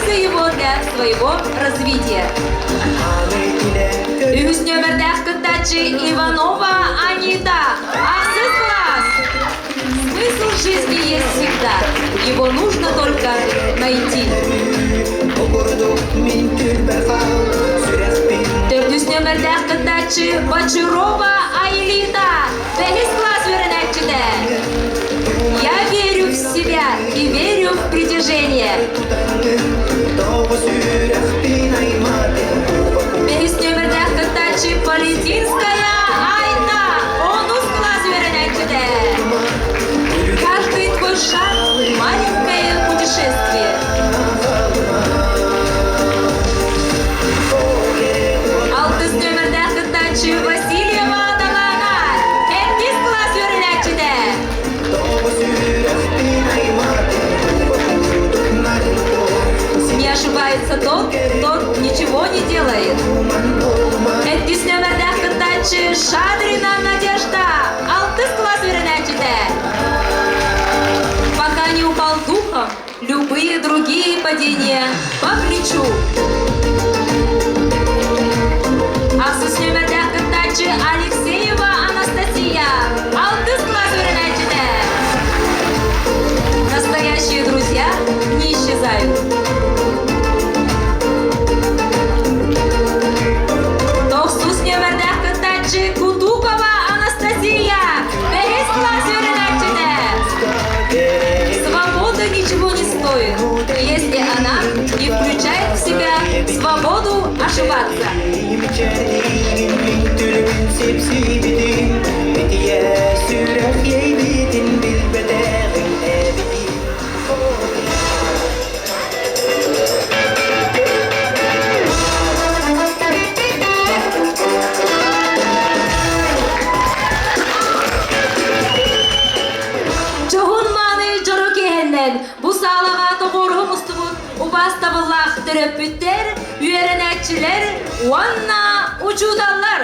Используй его для своего развития. Үһүс нүөмэрдээх кыттааччы Иванова Анита. Ахсыс класс. Смысл жизни есть всегда. Его нужно только найти. Төрдүс нүөмэрдээх кыттааччы Бочарова Айлита. Бэһис класс үөрэнээччитэ. Я верю в себя и верю в притяжение. Бэһис нүөмэрдээх кыттааччы Полетинская Айна. Онус класс үөрэнээччитэ. Каждый твой шаг – маленькое путешествие. Алтыс нүөмэрдээх кыттааччы Васильева Далана. Эргис класс үөрэнээччитэ. Не ошибается тот, кто ничего не делает. Эргис нүөмэрдээх кыттааччы Шадрина Надежда. Алтыс класс үөрэнээччитэ. Пока не упал духом, любые другие падения по плечу. Ахсыс нүөмэрдээх кыттааччы Алексеева Анастасия, алтыс класс үөрэнээччитэ. Настоящие друзья не исчезают. Тохсус нүөмэрдээх кыттааччы Кутукова Анастасия, бэһис класс үөрэнээччитэ. Свобода ничего не стоит, если она не включает в себя свободу ошибаться. Дьоһун мааны дьоро киэһэннэн бу саалаҕа тоҕуоруһу мустубут убаастабыллаах төрөппүттэр, үөрэнээччилэр уонна учууталлар!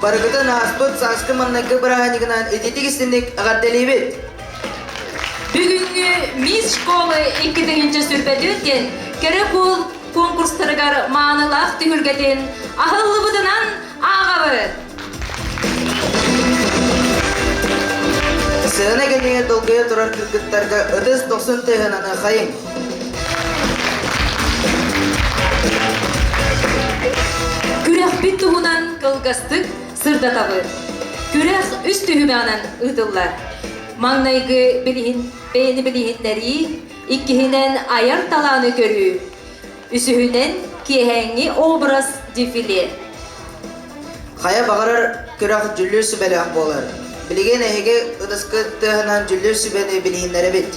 Барыгытын ааспыт сааскы маннайгы бырааһынньыгынан ититик истинник эҕэрдэлиибит! Бүгүҥҥү Мисс школы 2024 диэн кэрэ куол конкурстарыгар маанылаах түһүлгэтин аһыллыбытынан ааҕабыт! Сыана кэннигэр долгуйа турар кыргыттарга ытыс дохсун тыаһынан ыхайыҥ! Күрэхпит туһунан кылгастык сырдатабыт. Күрэх үс түһүмэҕинэн ыытыллар. Маҥнайгы билиһин бэйэни билиһиннэрии, иккиһинэн айар талааны көрүү, үсүһүнэн киэһээҥҥи образ дефиле. Хайа баҕарар күрэх дьүллүүр сүбэлээх буолар. Билигин эһиги ытыскыт тыаһынан дьүллүүр сүбэни билиһиннэрэбит.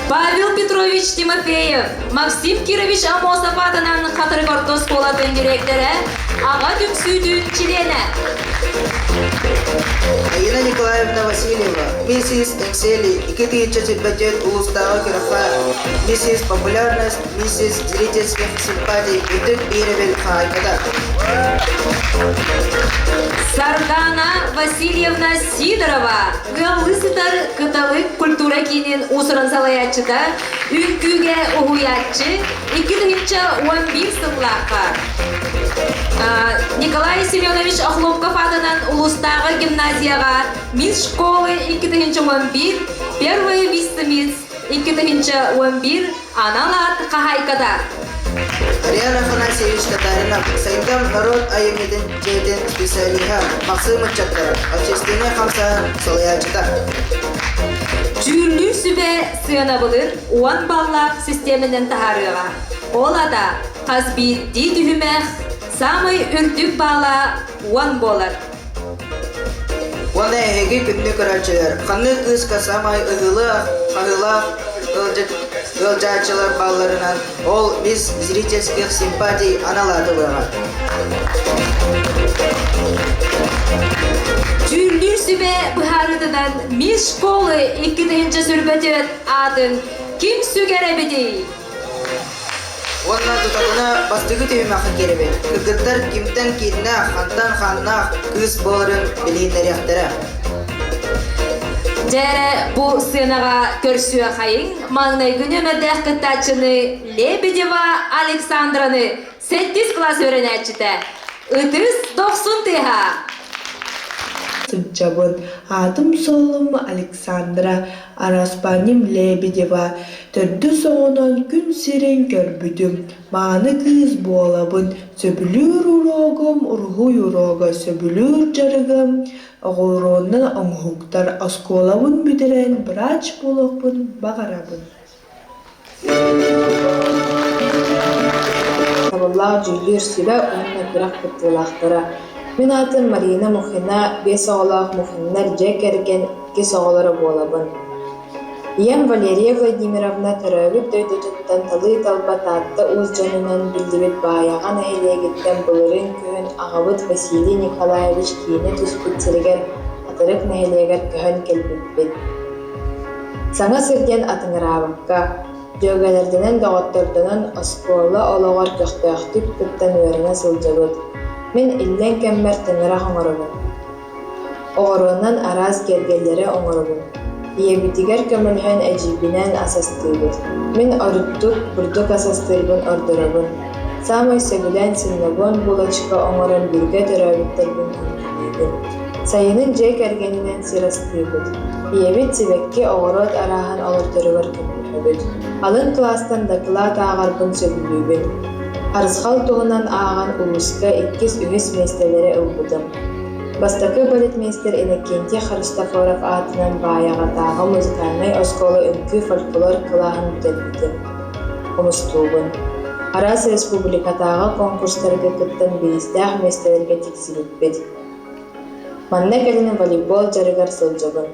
Павел Петрович Тимофеев, Максим Кирович Амосов аатынан Хатырык орто оскуолатын дириэктэрэ, аҕа түмсүүтүн чилиэнэ. Аина Николаевна Васильева, миссис Эксели, 2024 улуустааҕы күрэххэ миссис Популярность, миссис Зрительских симпатий үрдүк биэрэбил хаһаайката. Сардана Васильевна Сидорова, ыаллыы сытар Кыталык культура киинин уус-уран салайааччыта, үҥкүүгэ уһуйааччы, 2011 сыллаахха Николай Семенович Охлопков аатынан улуустааҕы гимназияҕа Мисс школы 2011, первый вице-мисс 2011 анал аат хаһаайката. Ариан Афанасьевич Татаринов, Сайдам норуот айымньытын дьиэтин специалиһа, Махсым ыччаттара, общественнай хамсааһын салайааччыта. Дьүүллүүр сүбэ сыанабылын уон баллаах систиэмэнэн таһаарыаҕа. Ол ата хас биирдии түһүмэх саамай үрдүк баала уон буолар. Уонна эһиги күндү көрөөччүлэр, ханнык кыыска саамай ыһыылаах, хаһыылаах ыалдьааччылар баалларынан ол мисс зрительских симпатий анал аатылыаҕа. Дьүүллүүр сүбэ быһаарыытынан Мисс школы 2024 аатын ким сүгэр эбитий? Уонна тутатына бастакы түһүмэххэ киирэбит. Кыргыттар кимтэн кииннээх, хантан хааннаах кыыс буоларын билиһиннэриэхтэрэ. Дьэ, бу сценаҕа көрсүөхайыҥ маҥнайгы нүөмэрдээх кыттааччыны Лебедева Александраны сэттис кылаас үөрэнээччитэ Ытыс дохсун тыаһа! Сылдьабын. Аатым-суолум Александра, араспаанньам Лебедева. Төрдүс оҕонон күн сирин көрбүтүм. Мааны кыыс буолабын. Сөбүлүүр уруогум уруһуй уруога, сөбүлүүр дьарыгым оҕуруоннан оҥоһуктар. Оскуолабын бүтэрэн врач буолуохпун баҕарабын. Табыллаах дьүүллүүр сүбэ уонна күрэх кыттыылаахтара. Мин аатым Марина Мухина, биэс оҕолоох Мухиннар дьиэ кэргэн иккис оҕолоро буолабын. Ийэм Валерия Владимировна төрөөбүт дойдутуттан талыы-талба Таатта уус дьонунан биллибит Баайаҕа нэһилиэгиттэн былырыын күһүн аҕабыт Василий Николаевич киинэ түспүт сиригэр Хатырык нэһилиэгэр көһөн кэлбиппит. Саҥа сир диэн атыҥыраабакка, дьүөгэлэрдэнэн, доҕоттордонон оскуола олоҕор көхтөөхтүк кыттан үөрэнэ сылдьабыт. Мин иллэҥ кэммэр тыҥырах оҥоробун. Оҕуруонан араас киэргэллэри оҥоробун. Ийэбитигэр көмөлөһөн эдьиийбинээн ас астыыбыт. Мин ордук бурдук ас астыырбын ордоробун. Саамай сөбүлээн синнабон булочка оҥорон бииргэ төрөөбүттэрбин күндүлүүбүн. Сайынын дьиэ кэргэнинэн сир астыыбыт. Ийэбит сибэкки, оҕуруот арааһын олордоругар көмөлөһөбүт. Алын кылаастан дакылаат ааҕарбын сөбүлүүбүн. Харысхал туһунан ааҕан улууска иккис-үһүс миэстэлэри ылбытым. Бастакы балетмейстер Иннокентий Христофоров аатынан Баайаҕатааҕы музыкальнай оскуола үҥкүү фольклор кылааһын бүтэрбитим. Хомустуубун. Араас республикатааҕы конкурстарга кыттан бириистээх миэстэлэргэ тиксибиппит. Манна кэлин волейбол дьарыгар сылдьабын.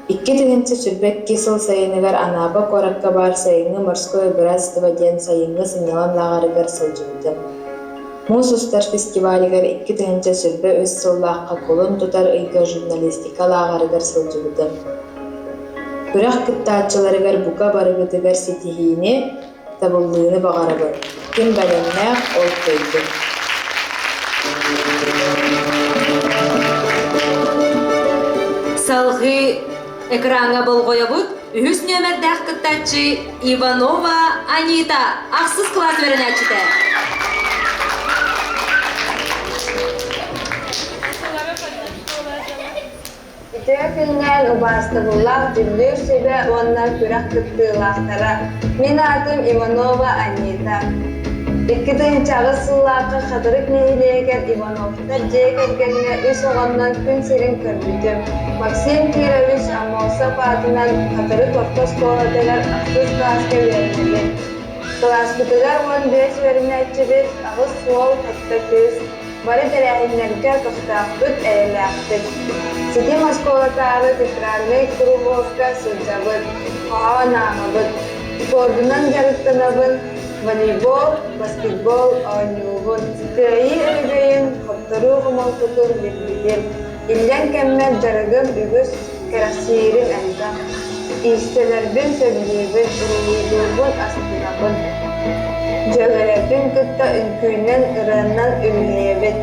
2022 сыл сайыныгар Анаба куоракка баар сайыҥҥы морское братство диэн сайыҥҥы сынньалаҥ лааҕырыгар сылдьыбытым. Муус устар фестивалыгар 2023 сыллаахха кулун тутар ыйга журналистика лааҕырыгар сылдьыбытым. Күрэх кыттааччыларыгар бука барыгытыгар ситиһиини, табыллыыны баҕарабын. Ким бэлэмнээх, ол кыайдын. Салгыы экраҥҥа болҕойобут үһүс нүөмэрдээх кыттааччы Иванова Анита, ахсыс кылаас үөрэнээччитэ. Үтүө күннээн убаастабыллаах дьүүллүүр сүбэ уонна күрэх кыттыылаахтара. Мин аатым Иванова Анита. 2008 сыллаахха Хатырык нэһилиэгэр Ивановтар дьиэ кэргэҥҥэ үс оҕоннон күн сирин көрбүтүм. Максим Кирович Аммосов аатынан Хатырык орто оскуолатыгар ахсыс кылааска үөрэнэбин. Кылааспытыгар 15 үөрэнээччибит, аҕыс уол, сэттэ кыыс. Бары тэрээһиннэргэ көхтөөхпүт, эйэлээхпит. Ситим оскуолатааҕы театральнай куруһуокка сылдьабыт, хоһоон ааҕабыт. Спордунан дьарыктанабын, волейбол, баскетбол оонньуубун. Кыайыы өрөгөйүн, хотторуу хомолтотун билбитим. Иллэҥ кэммэр дьарыгым үгүс, кэрэхсиирим элбэх. Иистэнэрбин сөбүлүүбүн, уруһуйдуурбун астынабын. Дьүөгэлэрбин кытта үҥкүүнэн, ырыаннан үлүһүйэбит,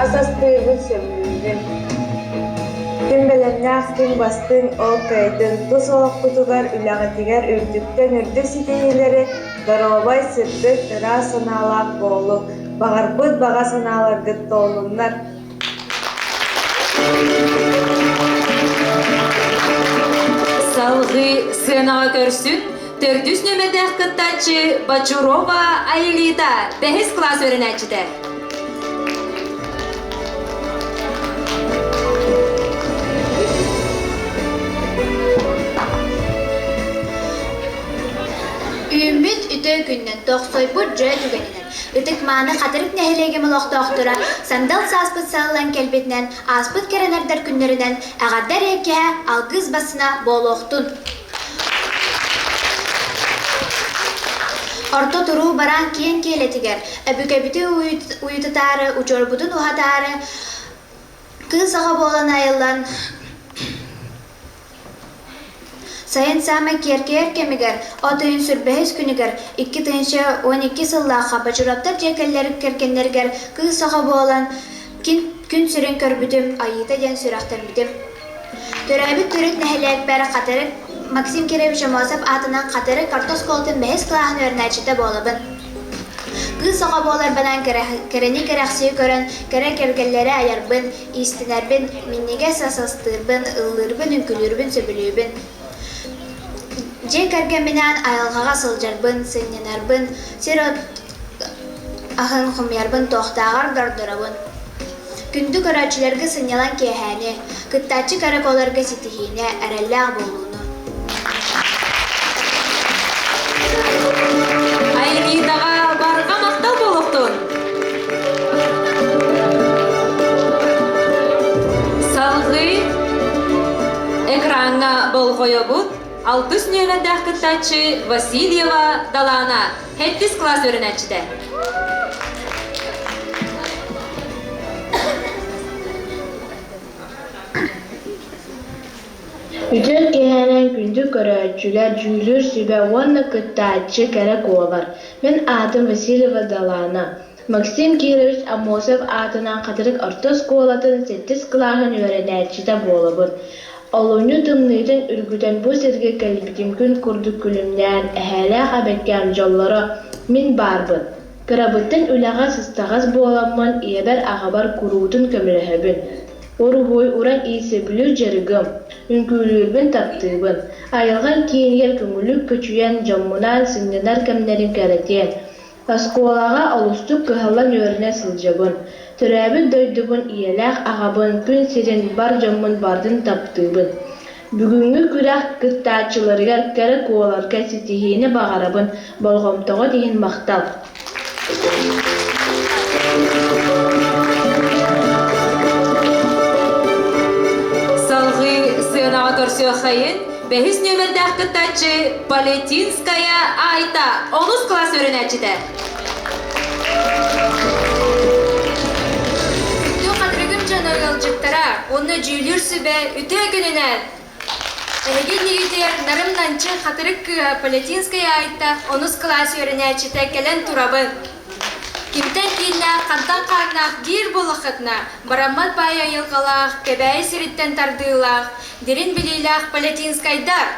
ас астыырбын сөбүлүүбүн. Ким бэлэмнээх, ким бастыҥ, ол кыайдын. Тус олохпутугар, үлэҕитигэр үрдүктэн үрдүк ситиһиилэри, доруобай, сырдык, ыраас санаалаах буолуҥ. Баҕарбыт баҕа санааларгыт туоллуннар. Салгыы сыанаҕа көрсүн төрдүс нүөмэрдээх кыттааччы Бочурова Аэлита, бэһис кылаас үөрэнээччитэ. Үүммүт үтүө күнүнэн, тохсойбут дьүө түгэнинэн Ытык-мааны Хатырык нэһилиэгим олохтоохторо сандал сааспыт сааллан кэлбитинэн, ааспыт кэрэнэрдэр күннэринэн эҕэрдэ эриэккэһэ алгыс бассына буолуохтун! Орто туруу бараан киэҥ киэлэтигэр өбүгэбити уйутутаары, удьуорбутун уһатаары кыыс оҕо буолан айыллан Сайын саамай киэркэйэр кэмигэр, от ыйын сүрбэһис күнүгэр, 2012 сыллаахха Бочуроптар дьиэ кэргэннэригэр кыыс оҕо буолан, күн сирин көрбүтүм, Айыыта диэн сүрэхтэммитим. Төрөөбүт төрүт нэһилиэкпэр Хатырык Максим Кирович Аммосов аатынан Хатырык орто оскуолатын бэһис кылааһын үөрэнээччитэ буолабын. Кыыс оҕо буоларбынан кэрэни кэрэхсии көрөн, кэрэ кэргэллэри айарбын, иистэнэрбин, минньигэс ас астыырбын, ыллыырбын, үҥкүүлүүрбүн сөбүлүүбүн. Дьиэ кэргэмминээн айылҕаҕа сылдьарбын, сынньанарбын, сир от аһын хомуйарбын туохтааҕар да ордоробун. Күндү көрөөччүлэргэ сынньалаҥ киэһээни, кыттааччы караколарга ситиһиини, эрэллээх буолууну. Айлитаҕа барҕа махтал буолуохтун! Салгыы экраҥҥа болҕойобут алтыс нүөмэрдээх кыттааччы Васильева Далаана, сэттис кылаас үөрэнээччитэ. Үтүө киэһэнэн күндү көрөөччүлэр, дьүүллүүр сүбэ уонна кыттааччы кэрэ куолар. Мин аатым Васильева Далаана. Максим Кирович Аммосов аатынан Хатырык орто оскуолатын сэттис кылааһын үөрэнээччитэ буолабын. Олунньу тымныытын үргүтэн бу сиргэ кэлбитим күн курдук күлүмнээн, эһээлээх эбэккээм дьоллоро, мин баарбын. Кырабыттан үлэҕэ сыстаҕас буоламмын ийэбэр-аҕабар куруутун көмөлөһөбүн. Уруһуй, уран иис сөбүлүүр дьарыгым, үҥкүүлүүрбүн таптыыбын. Айылҕам киинигэр көҥүлүк көчүйэн дьоммунаан сынньанар кэмнэрим кэрэтиэн. Оскуолаҕа олустук кыһаллан үөрэнэ сылдьабын. Төрөөбүт дойдубун, ийэлээх аҕабын, күн сирин, бар дьоммун барытын таптыыбын. Бүгүҥҥү күрэх кыттааччыларыгар кэрэ куоларга ситиһиини баҕарабын, болҕомтоҕут иһин махтал! Салгыы сыанаҕа көрсүөххэйин бэһис нүөмэрдээх кыттааччы Полетинская Айта, онус кылаас үөрэнээччитэ. Күндү хатырыгым дьоно ыалдьыттара уонна дьүүлүүр сүбэ үтүө күнүнэн! Эһиги иннигитигэр нарым-нанчы хатырык кыыһа Полетинская Айта онус кылаас үөрэнээччитэ кэлэн турабын. Кимтэн кииннээх, хантан хааннаах диир буоллаххытына, бараммат баай айылҕалаах, Кэбээйи сириттэн тардыылаах, дирин билиилээх Полетинскайдар!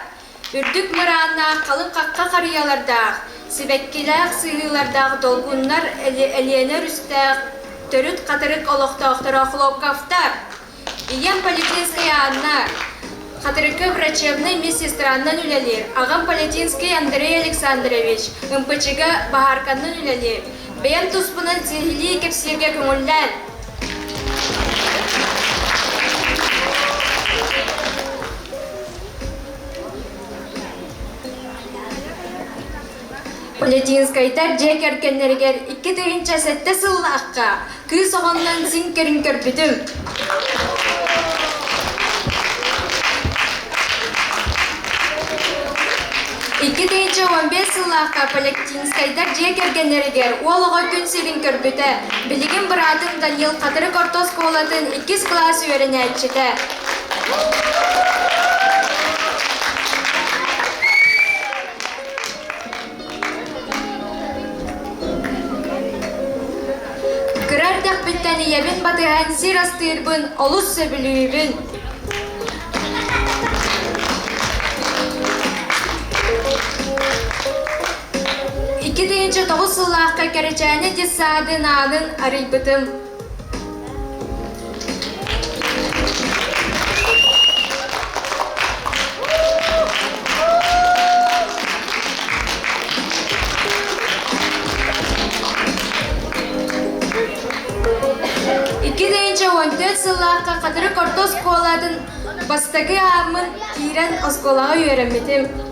Үрдүк мырааннаах халыҥ хахха харыйалардаах, сибэккилээх сыһыылардаах долгуннар Элиэнэ өрүстээх төрүт хатырык олохтоохторо Хлопковтар, Ийэм Полетинская Анна, Хатырыкка врачебнай медсестраннан үлэлиир, аҕам Полетинский Андрей Александрович, МПЧ-га баһаарканнан үлэлиир. Бэйэм туспунан сиһилии кэпсииргэ көҥүллээн. Полетинскайдар дьиэ кэргэннэригэр 2007 сыллаахха кыыс оҕоннон син кэрин көрбүтүм. 2015 сыллаахха Полетинскайдар дьиэ кэргэннэригэр уол оҕо күн сирин көрбүтэ. Билигин быраатым Данил Хатырык орто оскуолатын иккис кылаас үөрэнээччитэ. Кыра эрдэхпиттэн ийэбин батыһан сир астыырбын олус сөбүлүүбүн. 2009 сыллаахха Кэрэчээни детсадын аанын арыйбытым. 2014 сыллаахха Хатырык орто оскуолатын бастакы ааммын киирэн оскуолаҕа үөрэммитим.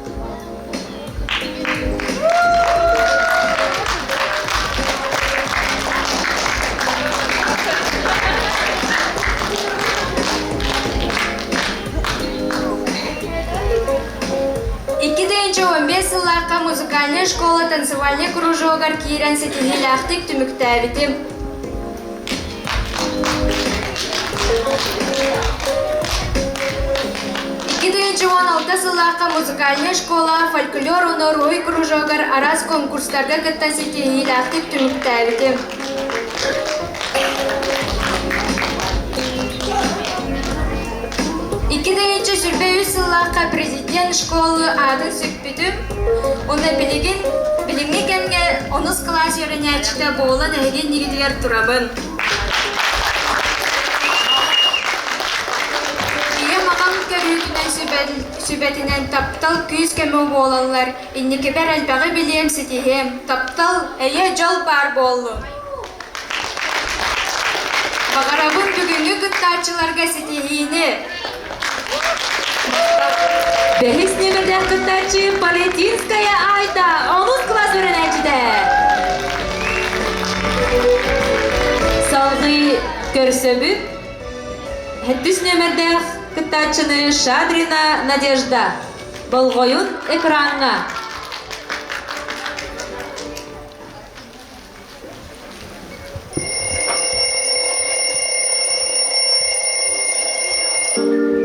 2015 сыллаахха музыкальнай школа танцевальнай кружогар киирэн ситиһиилээхтик түмүктээбитим. 2016 сыллаахха музыкальнай школа фольклор уруй кружогар араас конкурстарга кыттан ситиһиилээхтик түмүктээбитим. 2023 сыллаахха президент школы аатын сүкпүтүм. Уонна билигин билиҥҥи кэмҥэ онус кылаас үөрэнээччитэ буолан эһиги иннигитигэр турабын. Ийэм аҕам көрүүтүнэн сүбэтинэн таптал күүс-көмө буолаллар. Инникибэр элбэҕи билиэм, ситиһиэм. Таптал, эйэ, дьол баар буоллун. Баҕарабын бүгүҥҥү кыттааччыларга ситиһиини! Бэһис нүөмэрдээх кыттааччы Полетинская Айта, онус кылаас үөрэнээччитэ. Салгыы көрсөбүт. Сэттис нүөмэрдээх кыттааччыны Шадрина Надежда. Болҕойун экраҥҥа.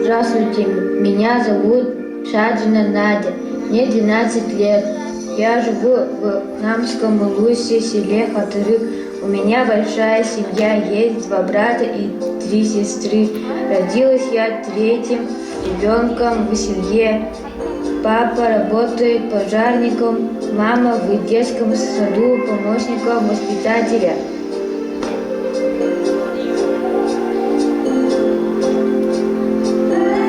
Здравствуйте, меня зовут Шадрина Надя, мне 12 лет. Я живу в Намском Улусе, селе Хатырык. У меня большая семья, есть два брата и три сестры. Родилась я третьим ребенком в семье. Папа работает пожарником, мама в детском саду помощником воспитателя.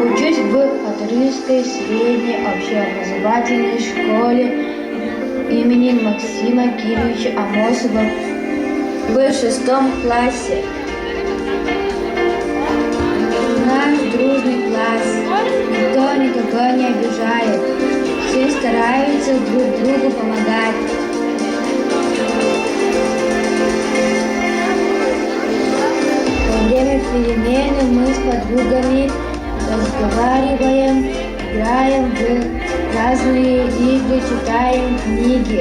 Учусь в Хатырыкской средней общеобразовательной школе имени Максима Кировича Амосова в шестом классе. Наш дружный класс. Никто никого не обижает. Все стараются друг другу помогать. Во время перемены мы с подругами разговариваем, играем в разные игры, читаем книги.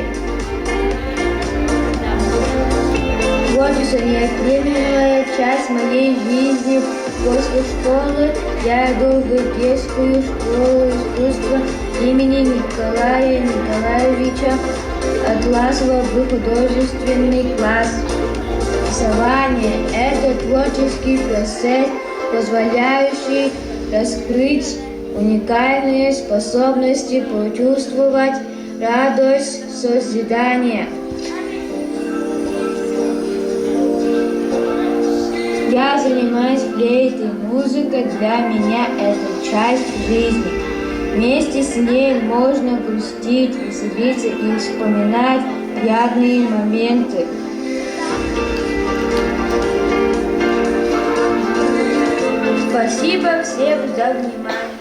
Творчество – неотъемлемая часть моей жизни. После школы я иду в детскую школу искусства имени Николая Николаевича Атласова в художественный класс. Рисование – это творческий процесс, позволяющий раскрыть уникальные способности почувствовать радость созидания. Я занимаюсь флейтой. Музыка для меня – это часть жизни. Вместе с ней можно грустить, веселиться и вспоминать приятные моменты. Спасибо всем за внимание.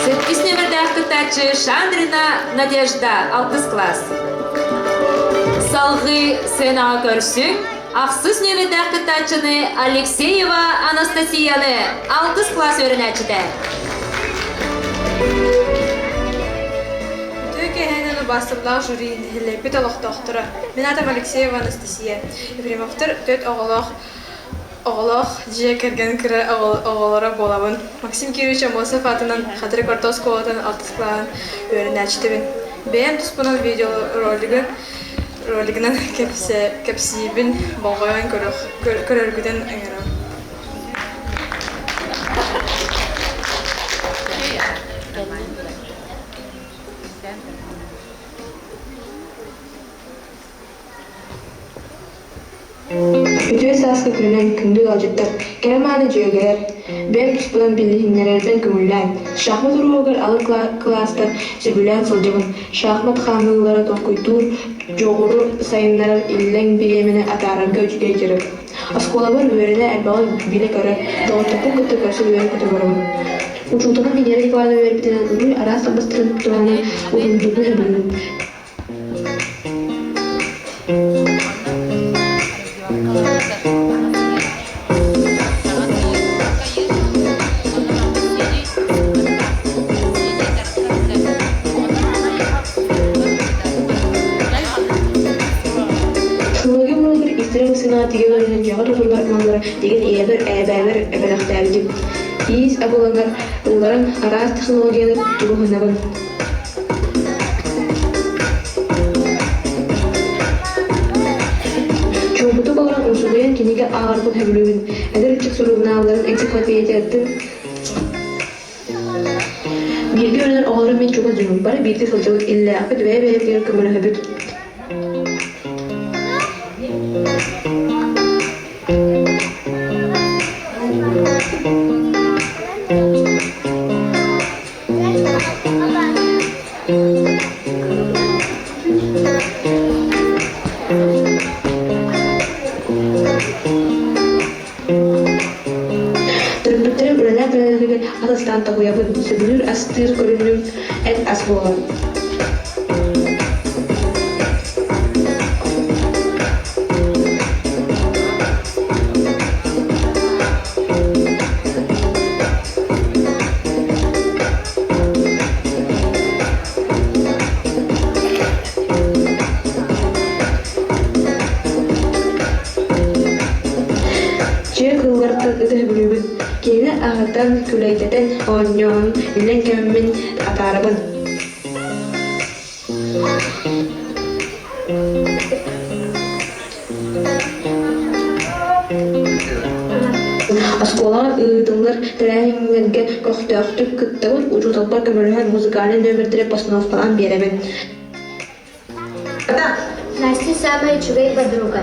Сэттис нүөмэрдээх кыттааччы Шандрина Надежда, алтыс класс. Салгыы сценаҕа көрсүҥ, ахсыс нүөмэрдээх кыттааччыны Алексеева Анастасияны, алтыс класс үөрэнээччитэ. Үтүө киэһэнэн убаастабылаах жюри нэһилиэкпит олохтоохторо. Мин аатым Алексеева Анастасия. Ефремовтар төрт оҕолоох Оҕолоох дьиэ кэргэн кыра оҕолоро буолабын. Максим Кирович Аммосов аатынан Хатырык орто оскуолатын алтыс кылааһын үөрэнээччитэбин. Бэйэм туспунан видеоролигы ролигынан кэпсиибин болҕойон көрөргүтүн ыҥырабын. Үтүө сааскы күнүнэн күндү ыалдьыттар, кэрэ-мааны дьүөгэлэр, бэйэм туспунан билиһиннэрэрбин көҥүллээн, шахмат уруогар алын кылаастар сөбүлээн сылдьабын. Шахмат хаамыылара толкуйдуур, дьоҕуру сайыннарар иллэҥ бириэмэни атаарарга үчүгэй дьарык. Оскуолабар үөрэнэ элбэҕи билэ-көрө, доҕотторбун кытта көрсө үөрэ-көтө барабын. Учууталым Венера Николаевна үөрэппитинэн уруй араас албастарын туһанан уруһуйдуурбун сөбүлүүбүн. Сылгы муҥур истэрэ сыҥаа тигэн өрүнэн дьиэҕэ тутуллар маллара тигэн ийэбэр, ээбээбэр эбэлэхтээбитим. Иис абылаҥар ылларан араас технологияны тутуһунабын. Чуумпутук олорон умсугуйан кинигэ ааҕарбын сөбүлүүбүн. Эдэр энциклопедиятын Бииргэ үөрэнэр оҕолорум мин чугас дьонум бары бииргэ сылдьабыт, иллээхпит, бэйэ-бэйэбитигэр көмөлөһөбүт. Төрөппүттэрим үлэлээх үлэлэригэр ас астаан табыйабын, сөбүлүүр астыыр көрүҥүм эт ас буолар. Дьиэ кыыллартан ытыһыбылыыбын, киһини аһатан, күлэйдэтэн, оонньоон, иллэҥ кэммин атаарабын. Оскуолаҕа ыытыллар тэрээһиннэргэ көхтөөхтүк кыттабын, учууталбар көмөлөһөн музыкальнай нүөмэрдэри постановкалаан биэрэбин. Настя самая үчүгэй подруга.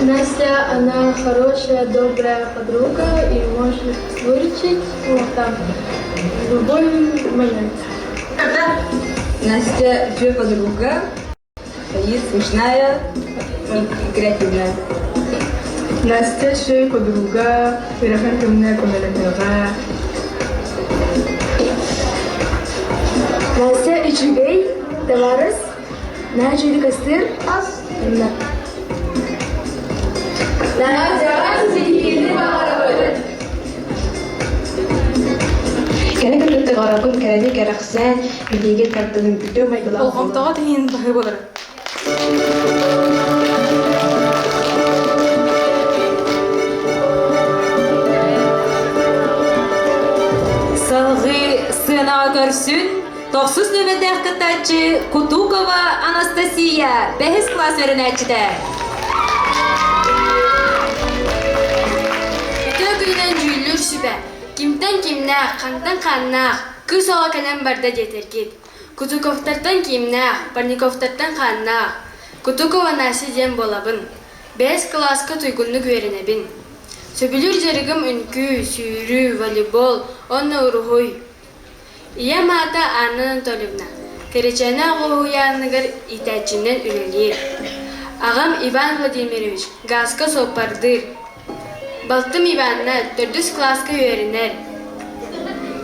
Настя, она хорошая, добрая подруга и может выручить вот там в любой момент. Настя үтүө подруга, и смешная, и креативная. Настя үчүгэй подруга, ыарахан кэмҥэ көмөлөһүөҕэ. Настя үчүгэй, табаарыс, наһаа үчүгэйдик астыыр. Настяҕа ситиһиини баҕарабыт! Кэрэ кыргыттар орокун кэрэни кэрэхсээн, билиигэ тардыһын үтүө майгылаах буолун. Болҕомтоҕо тиһин баһыы болар. Салгыы сыанаҕа көрсүн тохсус нүөмэрдээх кыттааччы Кутукова Анастасия, бэһис класс үөрэнээччитэ. Үтүө күнүнэн дьүүллүүр сүбэ. Кимтэн кимнээх, хантан хааннаах, кыыс оҕо кэлэн барда диэтэргит. Кутуковтартан кимнээх, Парниковтартан хааннаах. Кутукова Настя диэн буолабын. Бэһис кылааска туйгуннук үөрэнэбин. Сөбүлүүр дьарыгым үҥкүү, сүүрүү, волейбол уонна уруһуй. Ийэм аата Анна Анатольевна, Кэрэчээнэ оҕо уһуйааныгар иитээччинэн үлэлиир. Аҕам Иван Владимирович гааска суоппардыыр. Балтым Иванна төрдүс кылааска үөрэнэр.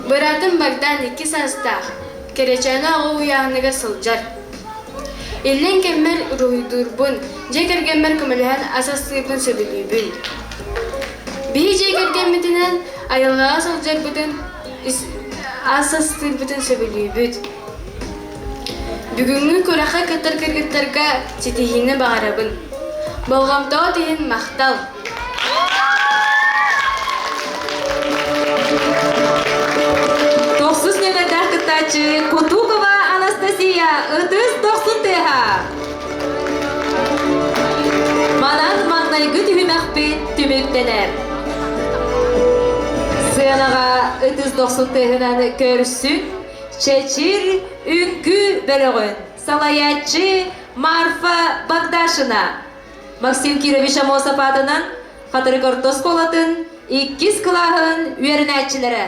Быраатым Богдан икки саастаах, Кэрэчээнэ оҕо уһуйааныгар сылдьар. Иллэҥ кэммэр уруһуйдуурбун, дьиэ кэргэммэр көмөлөһөн ас астыырбын сөбүлүүбүн. Биһи дьиэ кэргэммитинэн айылҕаҕа сылдьарбытын, ас астыырбытын сөбүлүүбүт. Бүгүҥҥү күрэххэ кыттар кыргыттарга ситиһиини баҕарабын. Болҕомтоҕут иһин махтал! Тохсус нүөмэрдээх кыттааччы Кутукова Анастасия ытыс дохсун тыаһа. Манан маҥнайгы түһүмэхпит түмүктэнэр. Сыанаҕа ытыс дохсун тыаһынан көрсүн Чэчир үҥкүү бөлөҕүн салайааччы Марфа Богдашина Максим Кирович Амосов аатынан Хатырык орто оскуолатын иккис кылааһын үөрэнээччилэрэ.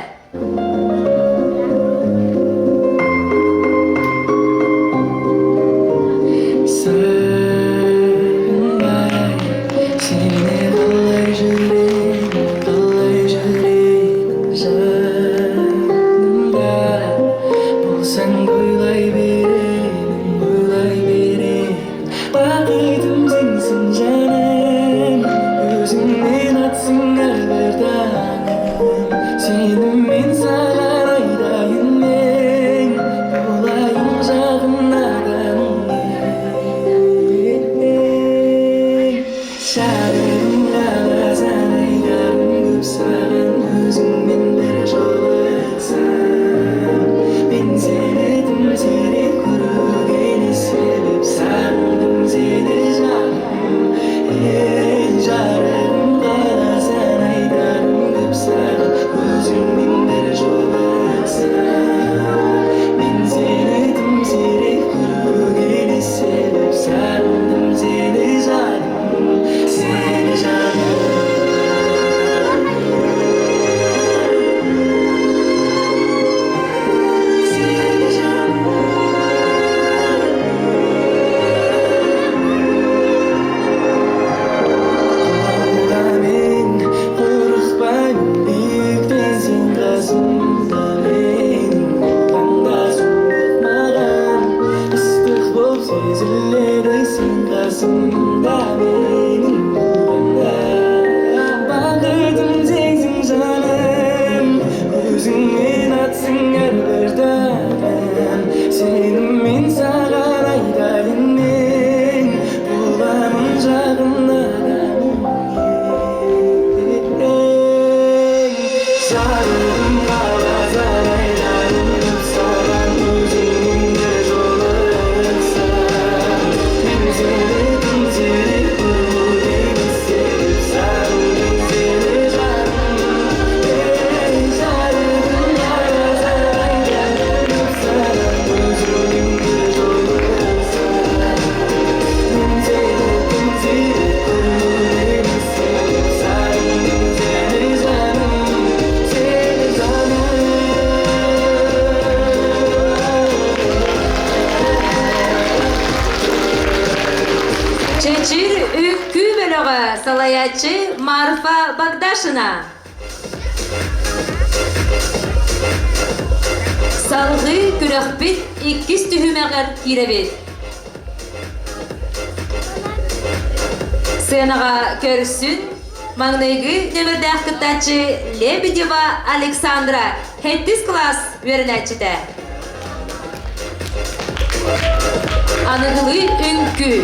Бақытым сенсің жаным, Өзіңмен атсын әрбір таңым. Сеніммен саған айтайын мен, Болайын жақын адамың мен. Шағырым қаласаң айтарым көп саған, Өзіңмен бір жолықсам. Мен сені тым сирек көруге не себеп, Сағындым сені жаным, ей жарығым қаласаң. Салайааччы Марфа Богдашина. Салгыы күрэхпит иккис түһүмэҕэр киирэбит. Сценаҕа көрсүн маҥнайгы нөмердээх кыттааччы Лебедева Александра, сэттис кылаас үөрэнээччитэ. Аныгылыы үҥкүү.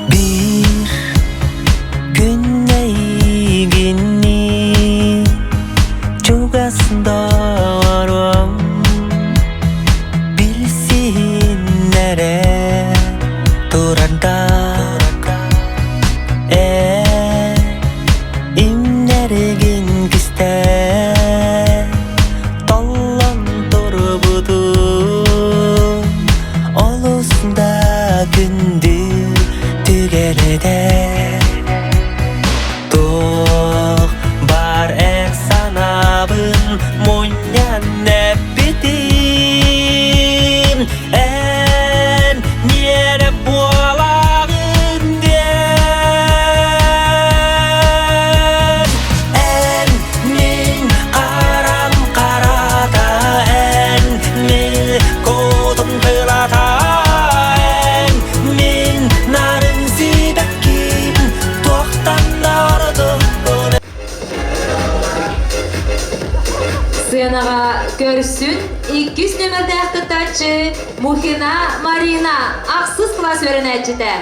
Биир күн эйигинни чугас доҕорум билсиһиннэрэ турардаах ээ имнэригин кистээн толлон турбутум олус да күндү түгэн этэ Туох баар эр санаабын мунньан эппитим Эн миэрэ буолаҕын диэн Эн мин харам харата эн мин кутум тылата эн мин нарын сибэкким туохтан да ордукпун Сценаҕа көрсүн иккис нөмердээх кыттааччы Мухина Марина, ахсыс кылаас үөрэнээччитэ.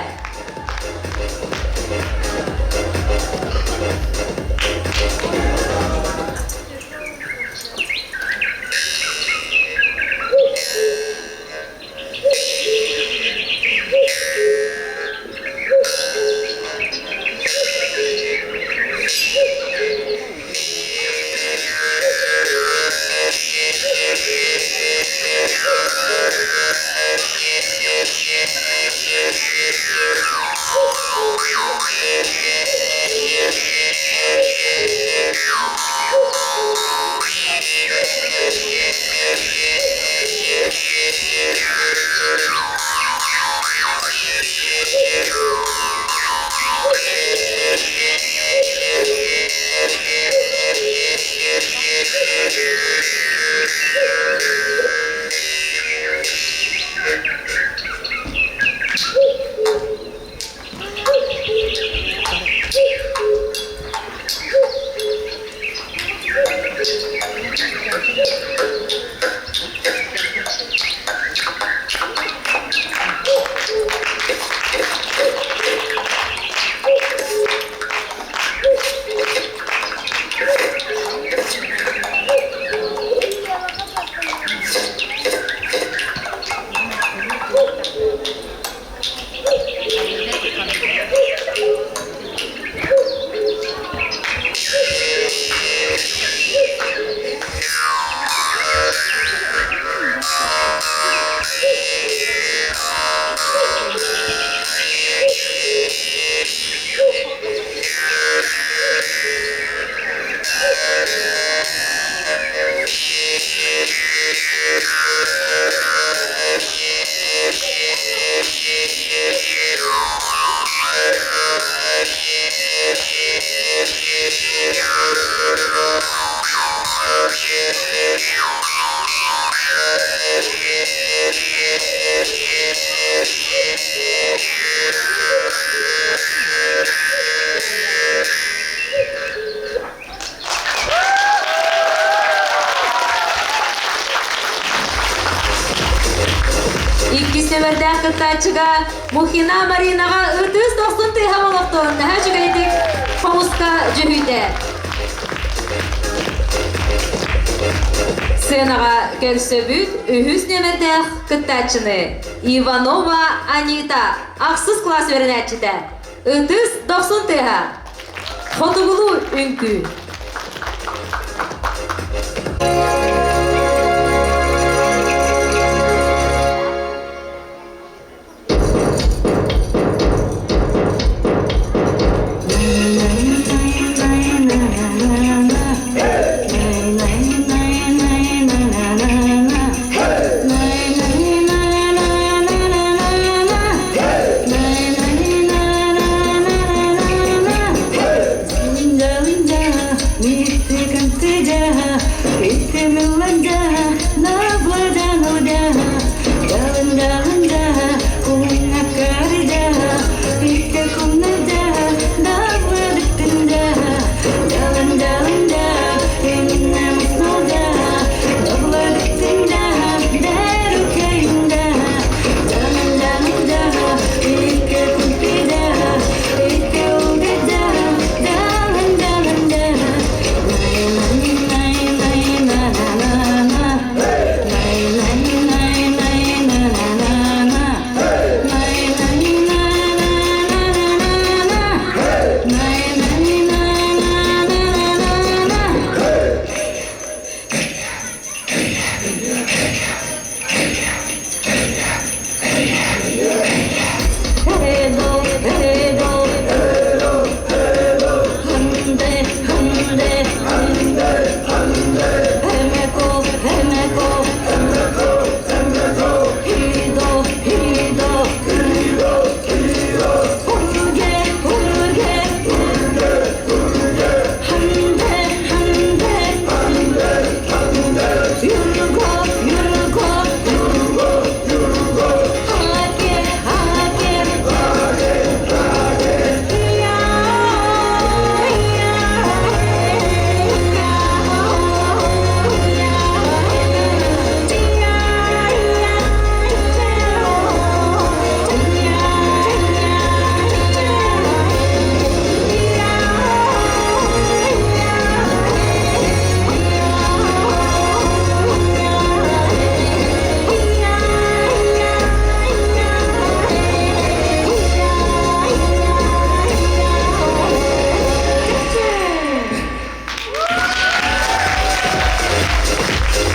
Иккис нөмердээх кыттааччыга Мухина Маринаҕа ытыс дохсун тыаһа олохтон наһаа үчүгэйдик хомуска дьүһүйдэ. Сценаҕа көрсөбүт үһүс нүөмэрдээх кыттааччыны Иванова Анита, ахсыс кылаас үөрэнээччитэ. Ытыс дохсун тыаһа. Хотугулуу үҥкүү.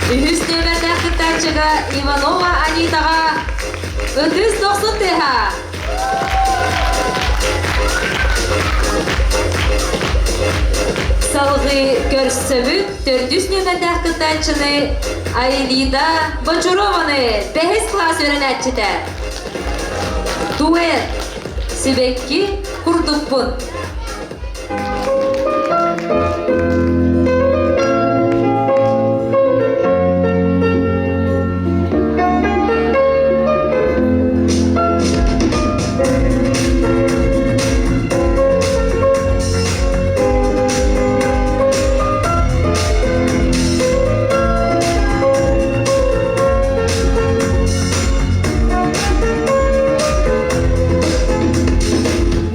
Үһүс нүөмэрдээх кыттааччыга Иванова Анитаҕа ытыс дохсун тыаһа! Салгыы көрсөбүт төрдүс нүөмэрдээх кыттааччыны Аэлида Бочурованы бэһис кылаас үөрэнээччитэ. Дуэт Сибэкки курдукпун.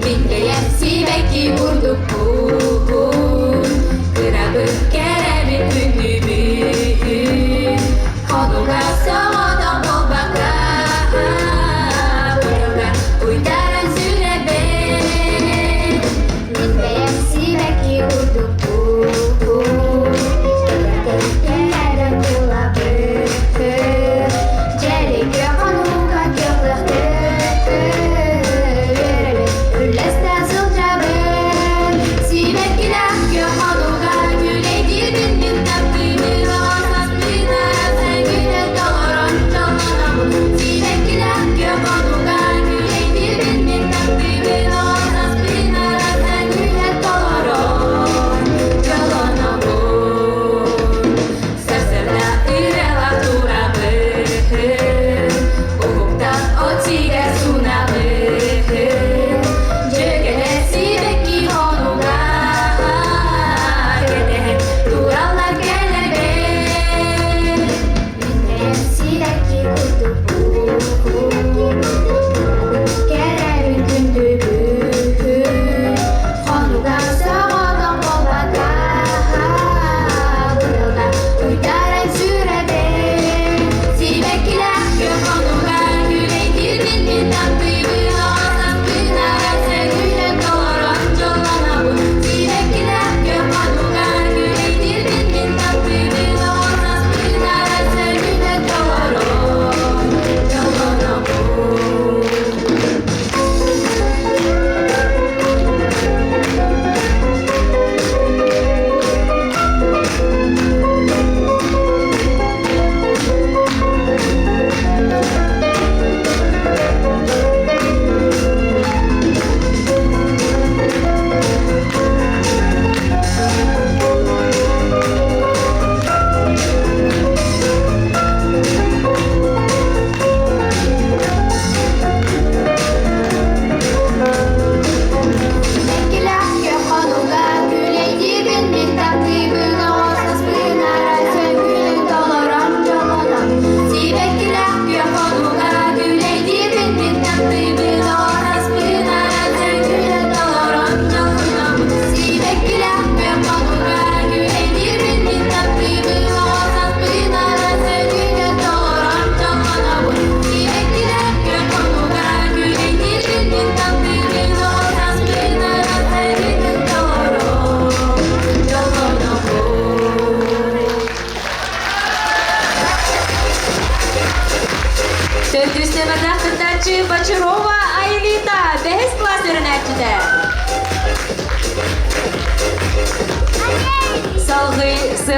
Мин бэйэм сибэкки курдукпун.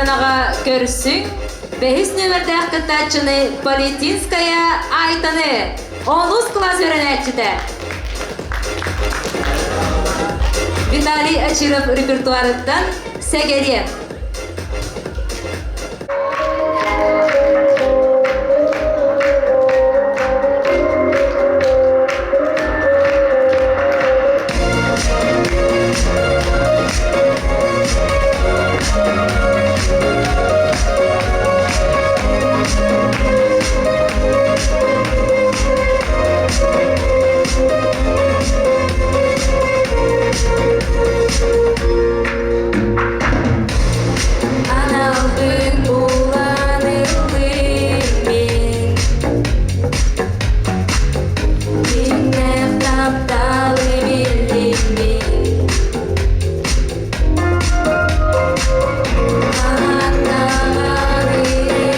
Сыанаҕа көрсүҥ, бэһис нүөмэрдээх кыттааччыны Полетинская Айтаны, онус кылаас үөрэнээччитэ. Виталий Очиров репертуарыттан Сэгэриэ. Аналбын булан ыллым мин Дьиҥнээх тапталы биллим мин Хаһан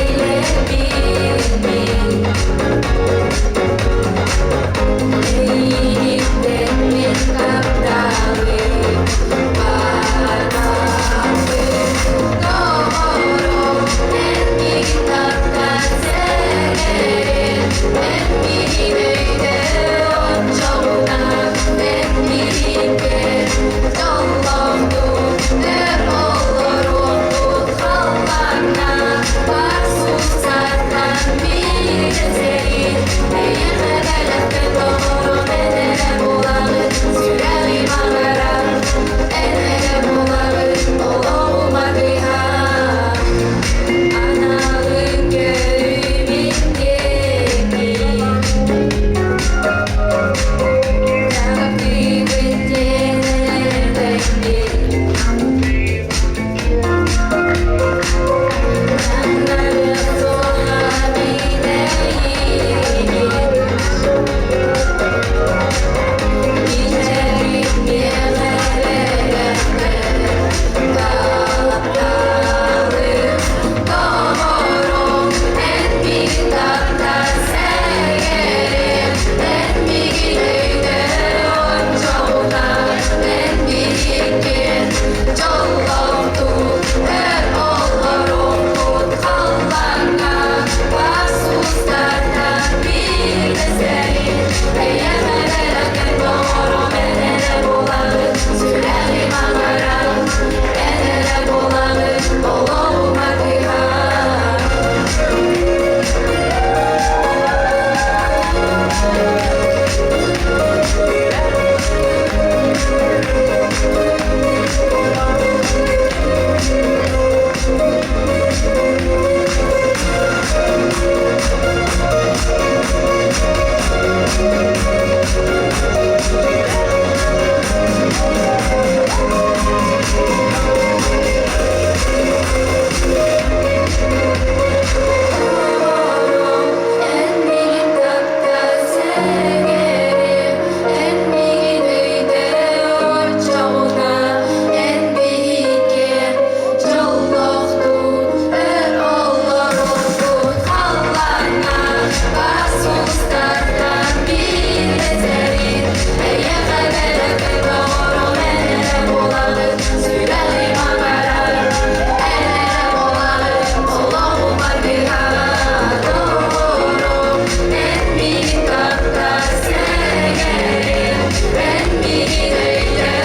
илэбин мин Эйигиттэн мин тапталым барбаппын Доҕорум, эн миигин таптаан сэгэрин, эн миигин өйдөө оччоҕуна, эн миигин дьоллоохтук өр олоруохпут халлааҥҥа бар сулустартан биирдэстэрин эйиэхэ бэлэхпин доҕорум эн эрэ буолаҕын сүрэҕим аҥара эн эрэ буолаҕын олоҕум аргыһа аналын көрүмүн диэки таптыыбын диэн эрдэҥҥин таҥнарыах суоҕа мин эйиигин Эн миигин таптаа сэгэрим, эн миигин өйдөө оччоҕуна, эн биһикки дьоллоохтук өр олоруохпут халлааҥҥа бас сулустартан биирдэстэрин эйиэхэ бэлэхпин доҕорум эн эрэ буолаҕын сүрэҕим аҥара эн эрэ буолаҕын олоҕум аргыһа доҕорум эн миигин таптаа сэгэрим эн миигин өйдөө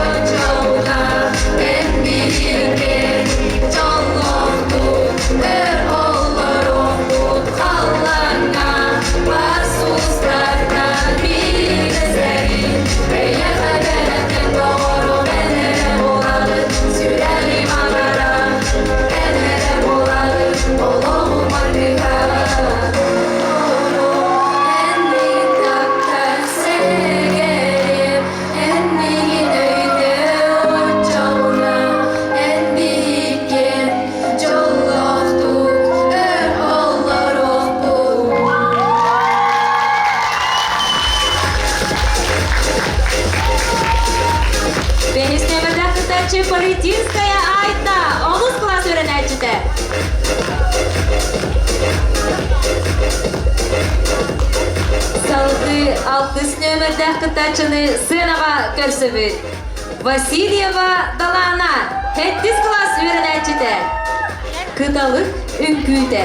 оччоҕуна эн биһикки дьоллоохтук өр олоруохпут халлааҥҥа бар сулустартан биирдэстэрин эйиэхэ бэлэхтэн доҕорум эн эрэ буолаҕын сүрэҕим аҥара эн эрэ буолаҕын олоҕум аргыһа эн миигин таптаа сэгэрим эн миигин өйдөө оччоҕуна эн биһикки дьоллоохтук өр олоруохпут. Бэһис нүөмэрдээх кыттааччы Полетинская Айта, онус кылаас үөрэнээччитэ. Салгыы алтыс нүөмэрдээх кыттааччыны сценаҕа көрсөбүт. Васильева Далана, сэттис кылаас үөрэнээччитэ. Кыталык үҥкүүтэ.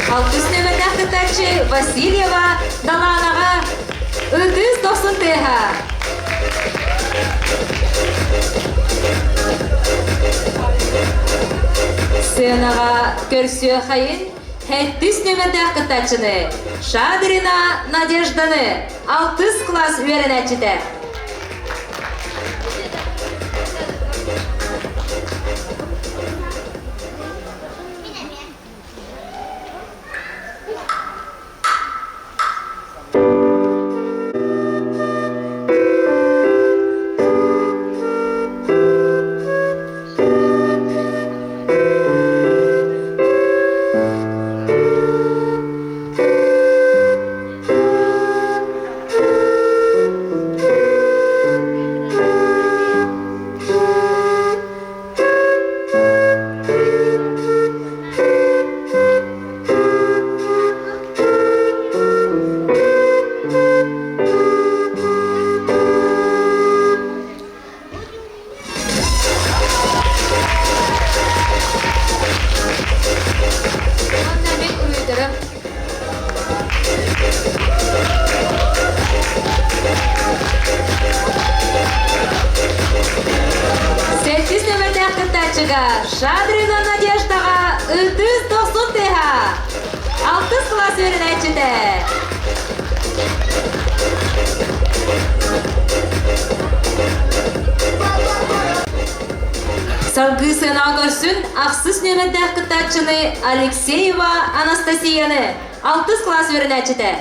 Алтыс нөмердээх кыттааччы Васильева Далаанаҕа ытыс дохсун тыаһа. Сценаҕа көрсүөхайын Хэттис нөмердээх кыттааччыны Шадрина Надежданы алтыс класс үөрэнээччитэ. Уонна мин уруйдарым. Сэттис нөмердээх кыттааччыга Шадрина Надеждаҕа ытыс дохсун тыаһа! Алтыс кылаас үөрэнээччитэ! Салгыы сыанаҕа көрсүн ахсыс нүөмэрдээх кыттааччыны Алексеева Анастасияны, алтыс кылаас үөрэнээччитэ.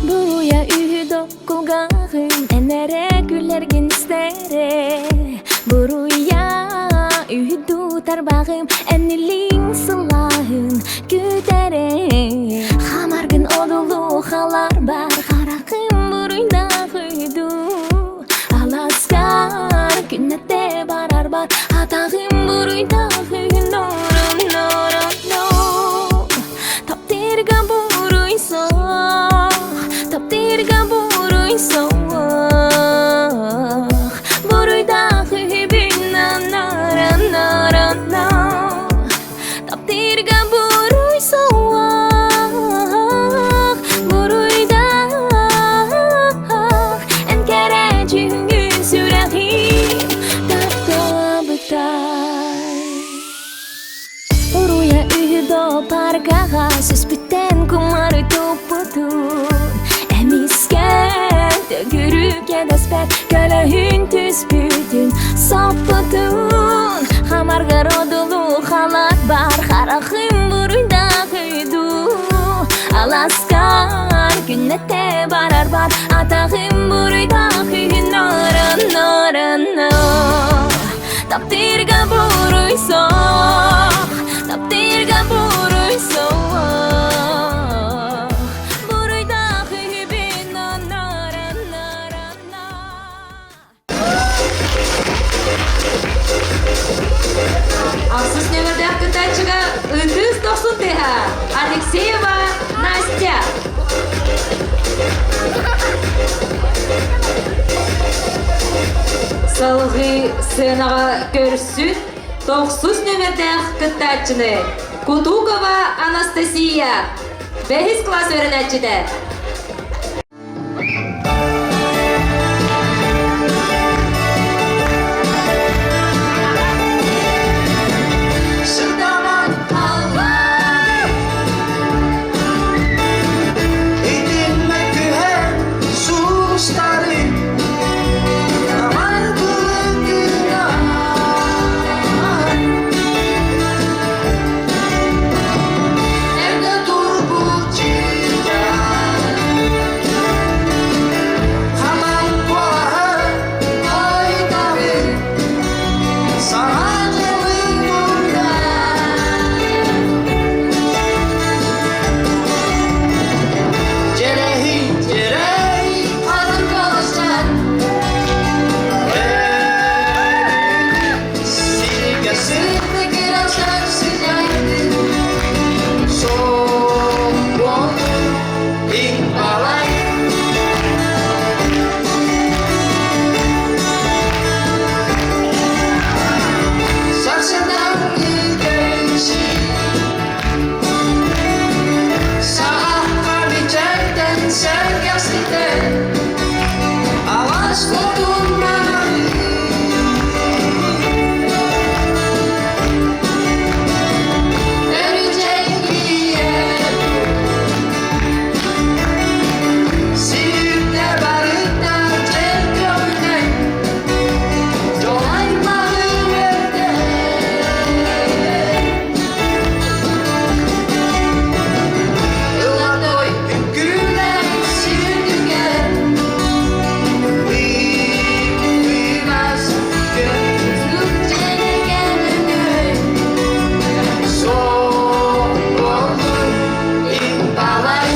Буруйа үһү доккулгаҕын эн эрэ күлэргин истэрэ Буруйа үһү дуу тарбаҕым эн илиҥ сылааһын күүтэрэ Хамаргын одулуу халар бар харахым буруйдаах үһү дуу Аласкар күннэтэ барар бар атаҕым буруйдаах үһү норон норон но Таптыырга буруй суох, таптыырга буруй суох. Буруйдаах үһүбүн на-на-ра-на-ра-на. Таптыырга буруй суох. Пааркаҕа сүспүттэн кумары туппутун Эмискэ төгүрүк эдэспэт көлөһүн түспүтүн Соппутун Хамаргар одулуу халат бар Харахым буруйдаах үйдүү Аласкар күннэтэ барар бар Атаҕым буруйдаах үһүн норон норон Таптыырга буруй суох, таптыырга буруй суох. Буруйдаах үһүбүн оннорон-норон. Ахсыс нүөмэрдээх кыттааччыга Ытыс дохсун тыаһа Алексеева Настя. Салгыы сценаҕа көрсүн тохсус нүөмэрдээх кыттааччыны Кутукова Анастасия, бэһис класс үөрэнээччитэ. Итиннэ түһэн сулустары Эрдэ турбут Хаман куолаһы айтабын Саҥа дьылы Дьэрэһий, дьэрэй, хатын калашан Сиргэ сырдык сыдьаайдын Соҕотун иҥ-балай Сарсынаҥ кэйси Саҕахха мичээртэн сэргэхситэн Алаас хотун Сирде барыта чел көҕүнэн Дьол аймаҕы үөрдэр Ылатой үҥкүүлээх сирдүгэр Быыбас Соҕотун балай.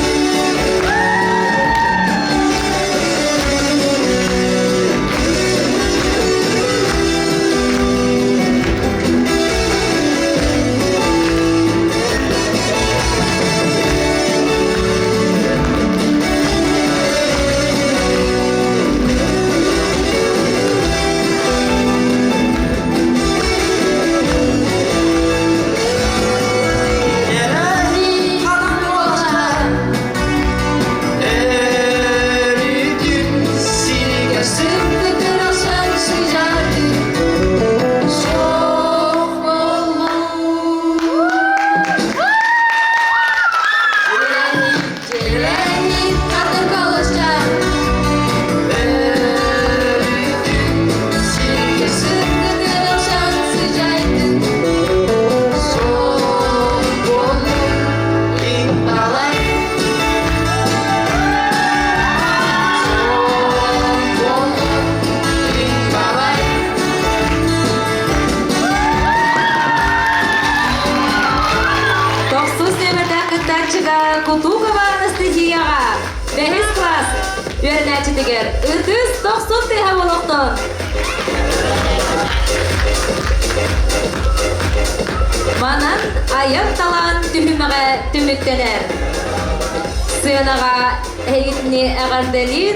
Тохсус нүөмэрдээх кыттааччыга Кутукова Анастасияҕа бэһис класс үөрэнээччитигэр ытыс тохсун тыаһа олохтон. Манан айар талаан түһүмэҕэ түмүктэнэр. Сценаҕа эһигини эҕэрдэлиир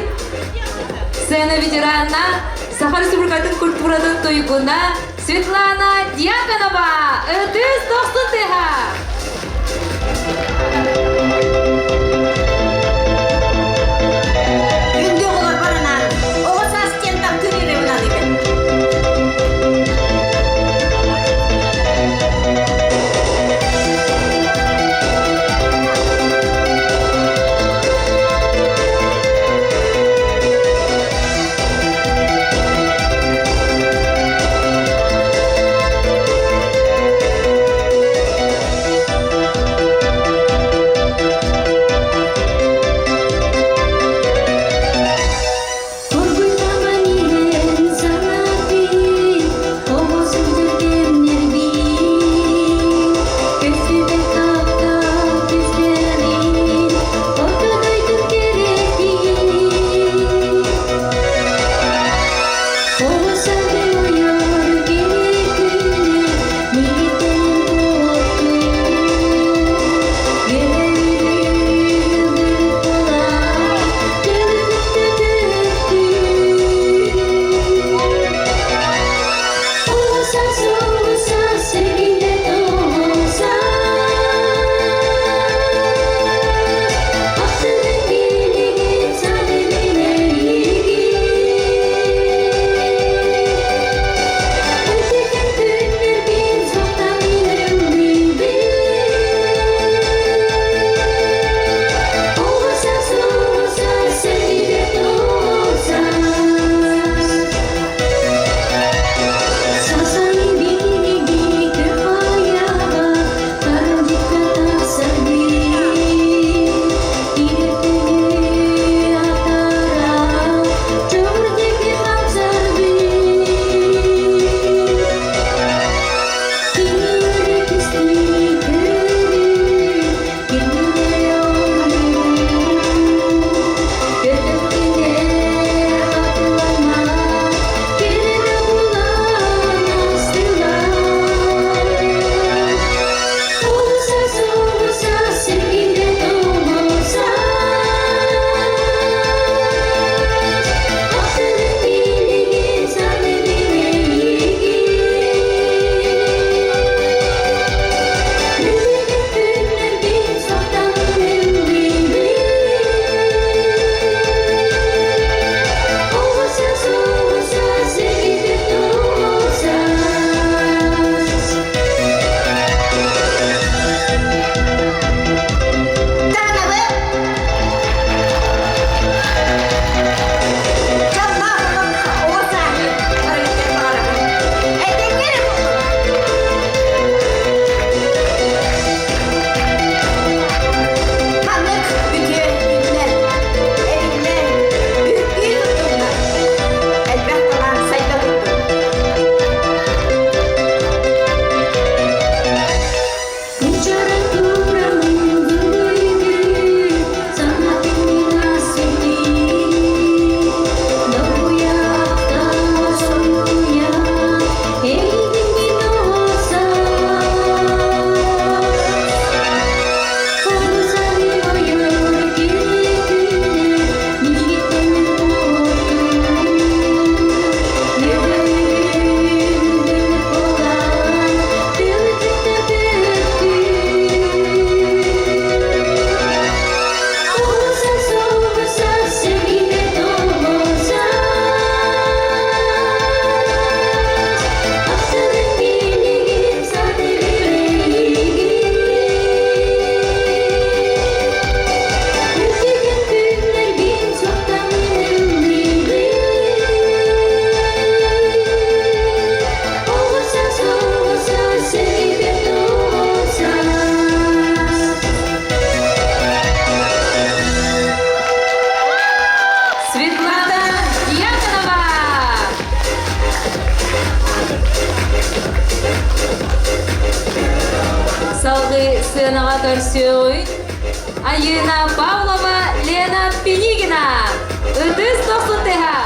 сцена ветерана Саха Республикатын культуратын туйгуна Светлана Дьяконова ытыс дохсун тыаһа! Күндү оҕолорбор анаан, оҕо саас диэн таптыыр ырыабын аныыбын. сыанаҕа көрсүөҕүн Айыына Павлова, Лена Пинигина. Ытыс дохсун тыһа!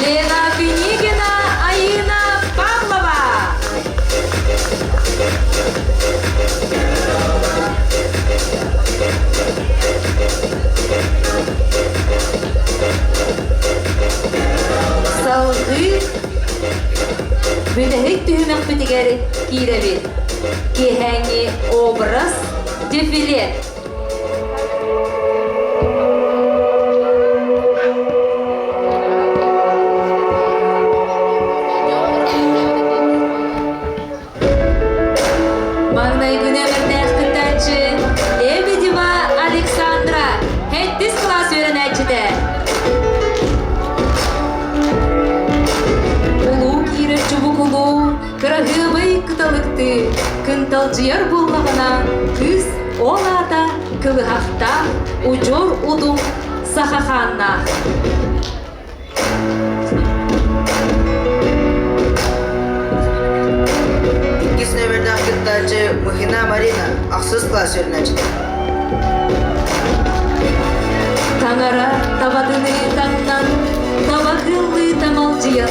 Лена Пинигина, Аина Павлова. Салгыы бүтэһик түһүмэхпитигэр киирэбит. Киэһээҥҥи образ дефиле. Маҥнайгыны өмүрдээх кыттааччы Лебедева Александра, сэттис кылаас үөрэнээччитэ. Улуу киирэр чубукулуу, кыраһыабай кыталыктыы, кынталдьыйар буоллаҕына, кыыс ол аата кылыһахтаах, удьуор удум саха хааннаах. Талыйан,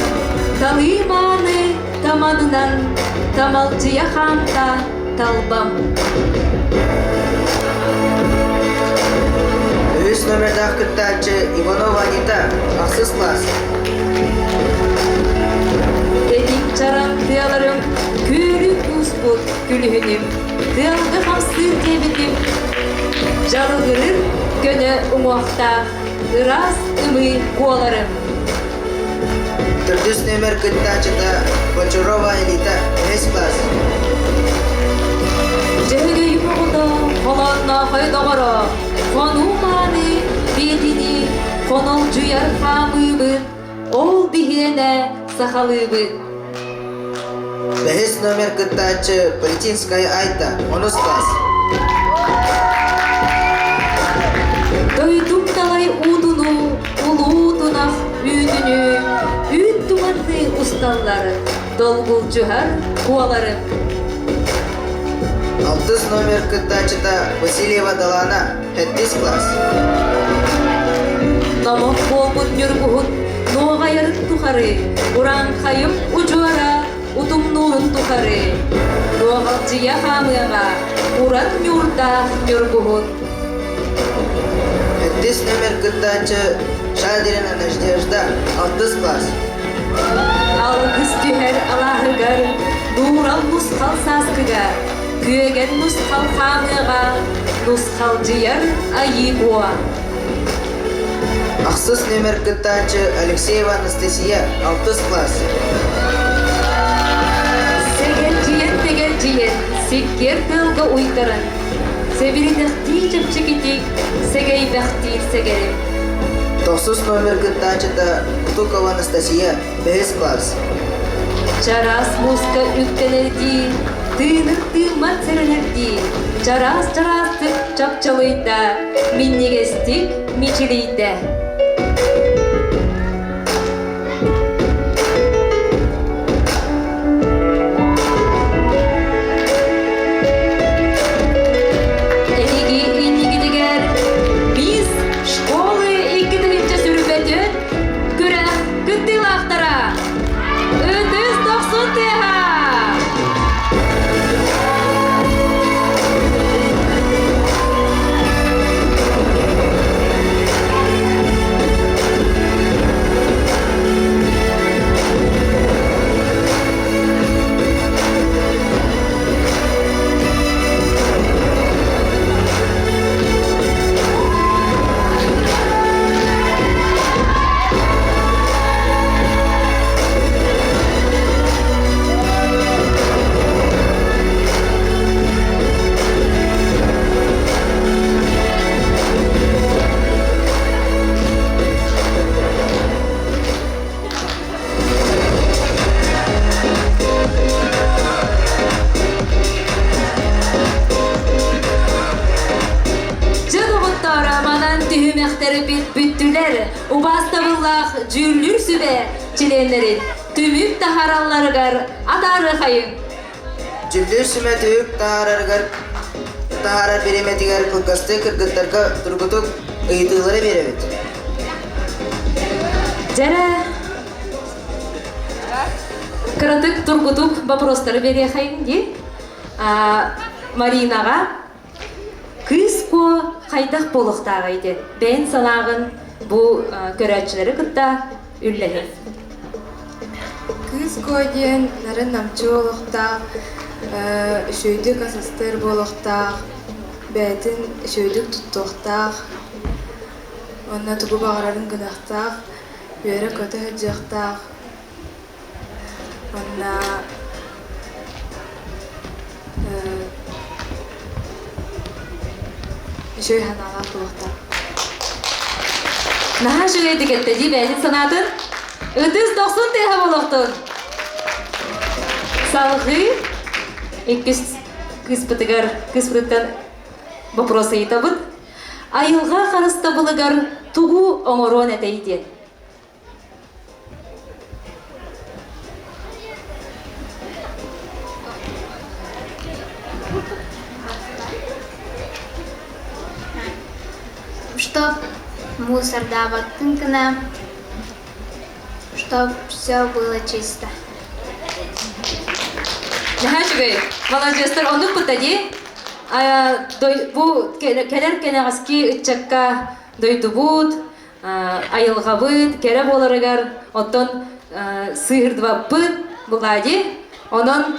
талыы мааны таманынан тамалдьыйа хаамта талбам. Үһүс номердаах кыттааччы Иванова Анита, ахсыс класс. Этиҥ чараҥ тыаларым, күөлү кууспут күлүһүнүм, тыалга хамсыыр диэбитим, дьалыгырыр көнө уҥуохтаах ыраас ымыы куоларым. Төрдүс нүөмэр кыттааччыта Бочурова Элита, үһүс класс. Дьөһөгөйүм оҕото, холоонноохой доҕоро, хонуу мааны биэтини хонолдьуйар хаамыыбыт, ол биһиэнэ сахалыыбыт. Бэһис номер кыттааччы Полетинская Айта, онус класс. Дойдум далай уутуну, улуу тунах үүтүнү, үүт туманныы усталлар, долгулдьуһар куоларым. Алтыс номер кыттааччыта Васильева Далана, Сэттис класс. Номох буолбут ньургуһун нуоҕайарын тухары, урааҥхайым удьуора утумнуурун тухары, нуоҕалдьыйа хаамыаҕа уран ньуурдаах ньургуһун. Сэттис номер кыттааччы Шадрина Надежда, алтыс класс. Алгыс түһэр алааһыгар, дуурал нусхал сааскыга, күөгэн нусхал хаамыаҕа, нусхалдьыйар айыы буо. Ахсыс номер кыттааччы Алексеева Анастасия, алтыс класс. Сэгэлдьийэн тэгэлдьийэн, сиккиэр тыалга уйдаран, сэбиритэхтии чэпчэкитик, сэгэйбэхтиир сэгэрим. Тохсус номер кыттааччыта Кутукова Анастасия, бэһис класс. Чараас мууска үктэнэрдии, тыыныр тыыммат сэрэнэрдии, чараас-чараастык чапчалыйда, минньигэстик мичилийдэ. Эһиги иннигитигэр Мисс школы 2024 күрэх кыттыылаахтара Ытыс дохсун тыаһа! Дьэ доҕоттоор, манан түһүмэхтэрбит бүттүлэр. Убаастабыллаах дьүүллүүр сүбэ чилиэннэрин түмүк таһааралларыгар атаарыахайыҥ. Дьүүллүүр сүбэ түмүк таһаарарыгар таһаарар бириэмэтигэр кылгастык кыргыттарга тургутук ыйытыылары биэрэбит. Дьэрэ кыратык тургутук вопростары биэриэхэйиҥ дии. Маринаҕа Кыыс Куо хайдах буолуохтааҕый диэн бэйэн санааҕын бу көрөөччүлэри кытта үллэһин. Кыыс Куо диэн нарын намчы олохтоох, үчүгэйдик асастыыр буолуохтаах, бэйэтин үчүгэйдик туттуохтаах, уонна тугу баҕарарын гыныахтаах, үөрэ-көтө сылдьыахтаах Уонна үчүгэй санаалаах буолуохтаах. Наһаа үчүгэйдик эттэ дии бэйэтин санаатын. Ытыс дохсун тыаһа буолуохтун. Салҕыы иккис кыыспытыгар кыыспытыттан вопрос ыйытабыт. Айылҕа харыстабылыгар тугу оҥоруон этэй диэн. Чтоб мусордаабаккын гына, чтоб Чтоб все было чисто. Наһаа үчүгэй. Маладьыастар оннук кутта дии. Бу кэлэр кэнэҕэски ыччакка дойдубут, айылҕабыт кэрэ буоларыгар оттон сыыһырдыбаппыт булади. Онон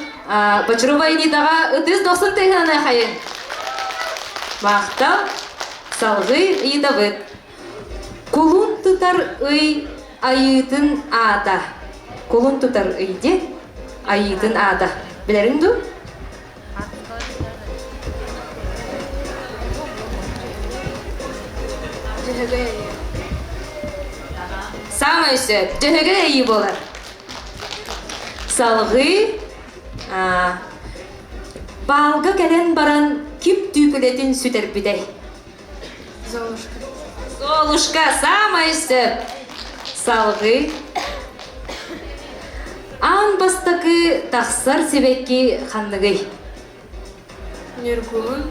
Бочурова Инитаҕа ытыс дохсун тыһыана хайын. Махтал. Салгыы ыйытабыт. Кулун тутар ый айыытын аата. Кулун тутар ый диэн айыытын аата. Билэриҥ дуу? Дьөһөгөй айыы. Саамай сөп. Дьөһөгөй айыы буолар. Салҕыы баалга кэлэн баран ким түүпүлэтин сүтэрбитэй? Золушка. Золушка, саамай сөп. Салгыы. Аан бастакы тахсар сибэкки ханныгый? Ньургуһун.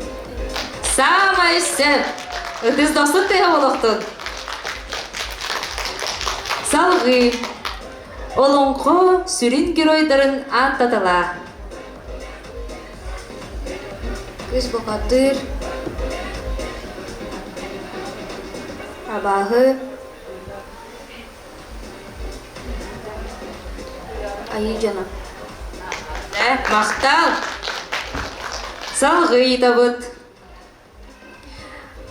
Саамай сөп. Ытыс дохсун тыаһа олохтун. Салгыы. Олоҥхо сүрүн геройдарын ааттаталаа. Кыыс бухатыыр, абааһы, айыы дьоно. Махтал! Салгыы ыйытабыт.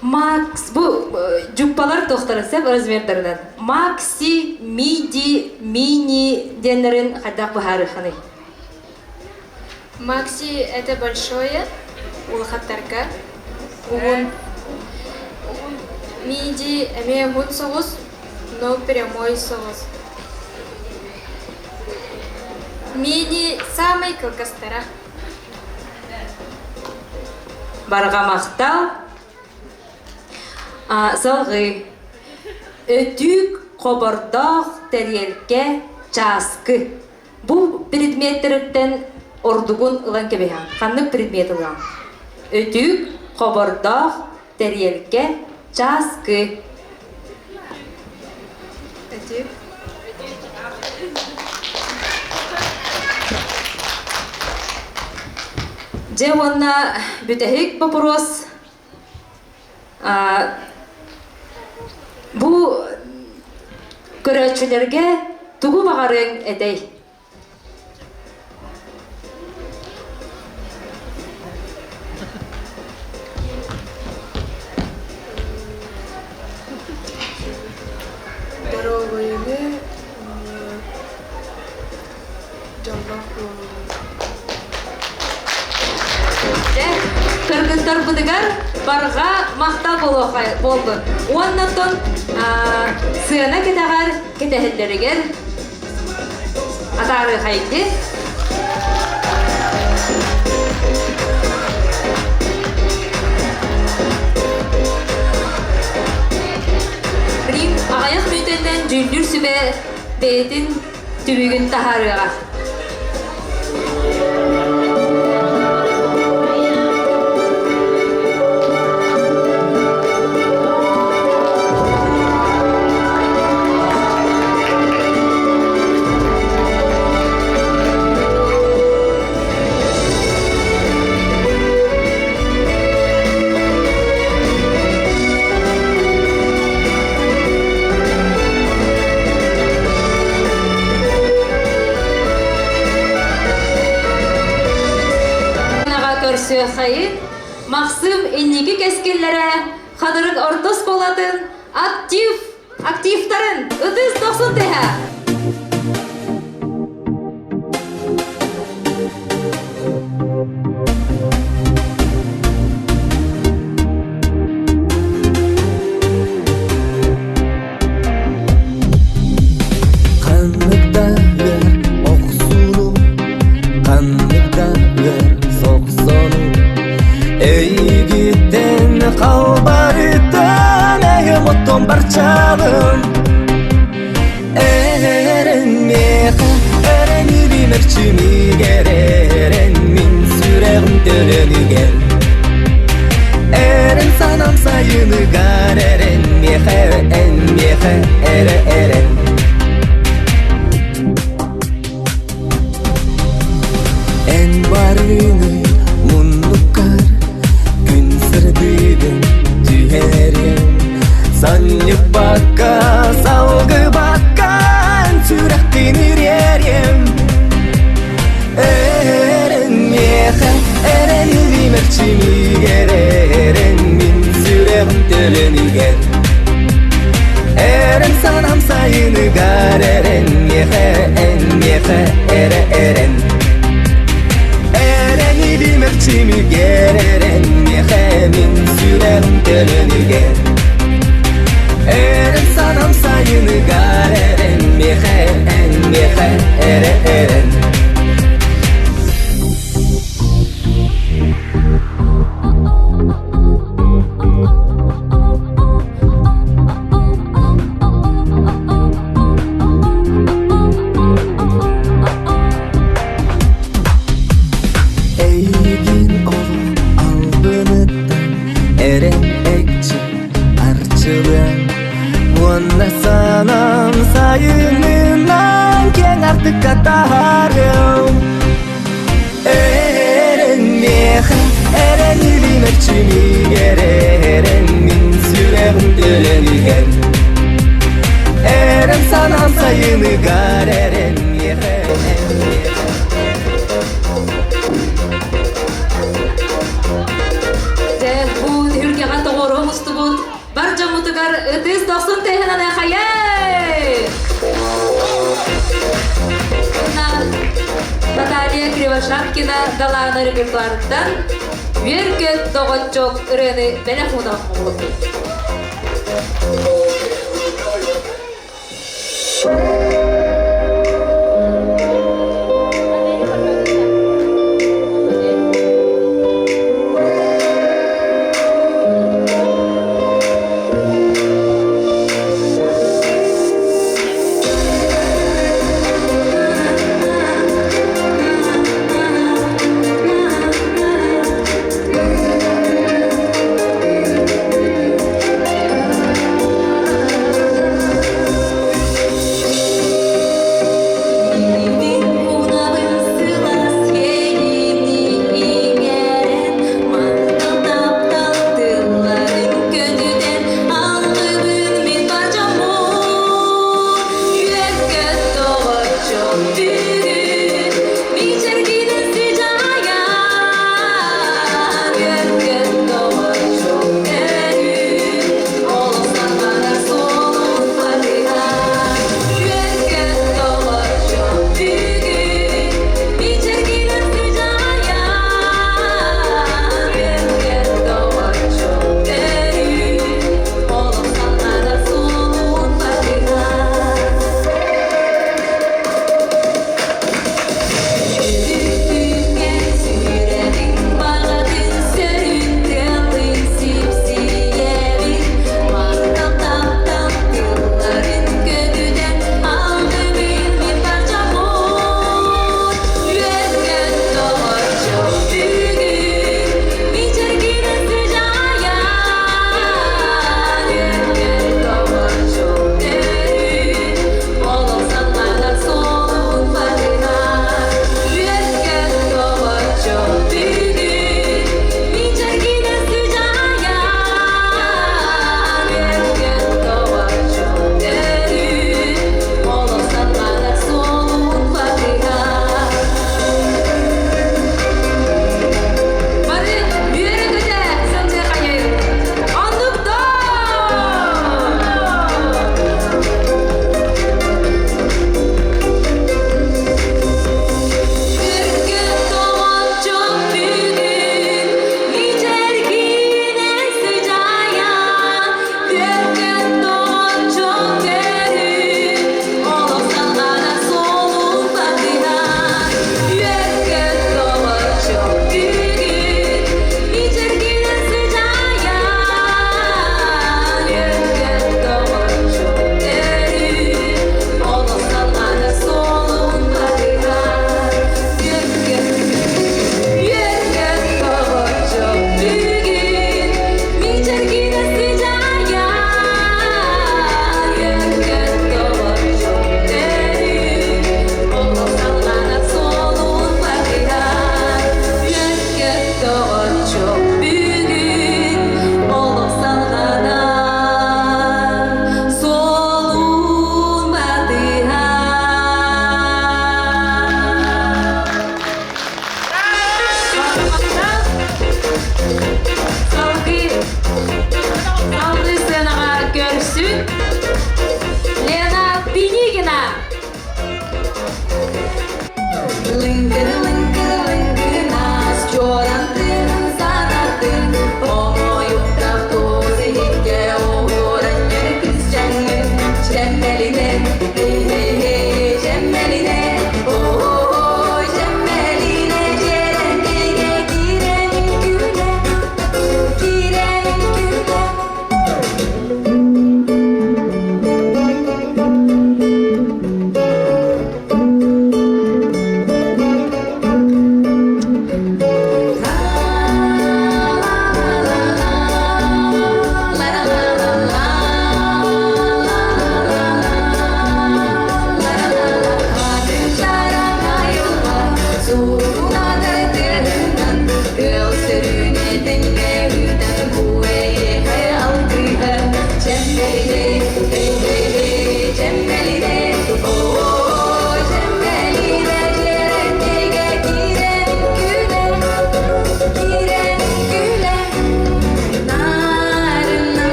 Макс, бу дьуппалар туохтарын сөп размердарынан. Макси, миди, мини диэннэрин хайдах быһаарыаххыный? Макси это большое, улахаттарга. Уһун. Миди эмиэ уһун соҕус, но прямой соҕус. Мини самый кылгастара. Барҕа махтал. Салҕыы. Өтүүк, хобордоох, тэриэлкэ, чааскы. Бу предметтериттэн ордугун ылан кэбиһэҥ. Ханнык предмет ылаҥ? Өтүүк, хобордоох, тэриэлкэ, чааскы. Өтүүк. Дьэ уонна бүтэһик боппуруос. Бу көрөөччүлэргэ тугу баҕарыаҥ этэй? Доруобуйаны дьоллоох буолууну. Дьэ, кыргыттарбытыгар барҕа махтал буоллун. Уоннаттан сыана кэтэҕэр кэтэһэллэригэр Атаарыахайгы Рим аҕыйах мүнүүтэннэн дьүүллүүр сүбэ бэйэтин түмүгүн таһаарыаҕа. Көрсүөххэйин Махсым инники кэскиллэрэ Хатырык орто оскуолатын актив активтарын ытыс дохсун тыһа! Ханнык да ыар охсууну, ханнык да ыар сохсону Эйигиттэн халбарыттан эйэм оттон барчалым. сайыныгар эрэн миэхэ, эн миэхэ эрэ эрэн. Эрэн илимэр чимигэр эрэн миэхэ мин сүрэҕим төлөнүгэр. Эрэн санам сайыныгар эрэн миэхэ, эн миэхэ эрэ эрэн. Эйигин олох албыныттан эрэн экчи арчылыаҥ Уонна санаам сайынынан киэҥ артыкка таһаарыам Эрэн миэхэ, эрэн илимэччимигэр, эрэн мин сүрэҕим төлөнүгэр. Эрэн санаам сайыныгар, эрэн миэхэ, эн миэхэ. Дьэ, бу түһүлгэҕэ тоҕуоруһа мустубут бар дьоммутугар ытыс дохсун тыаһынан хайай! Наталья Кривошапкина Далаана репертуарыттан Үөр-көт доҕоччук ырыаны бэлэх уунан оҥорбут.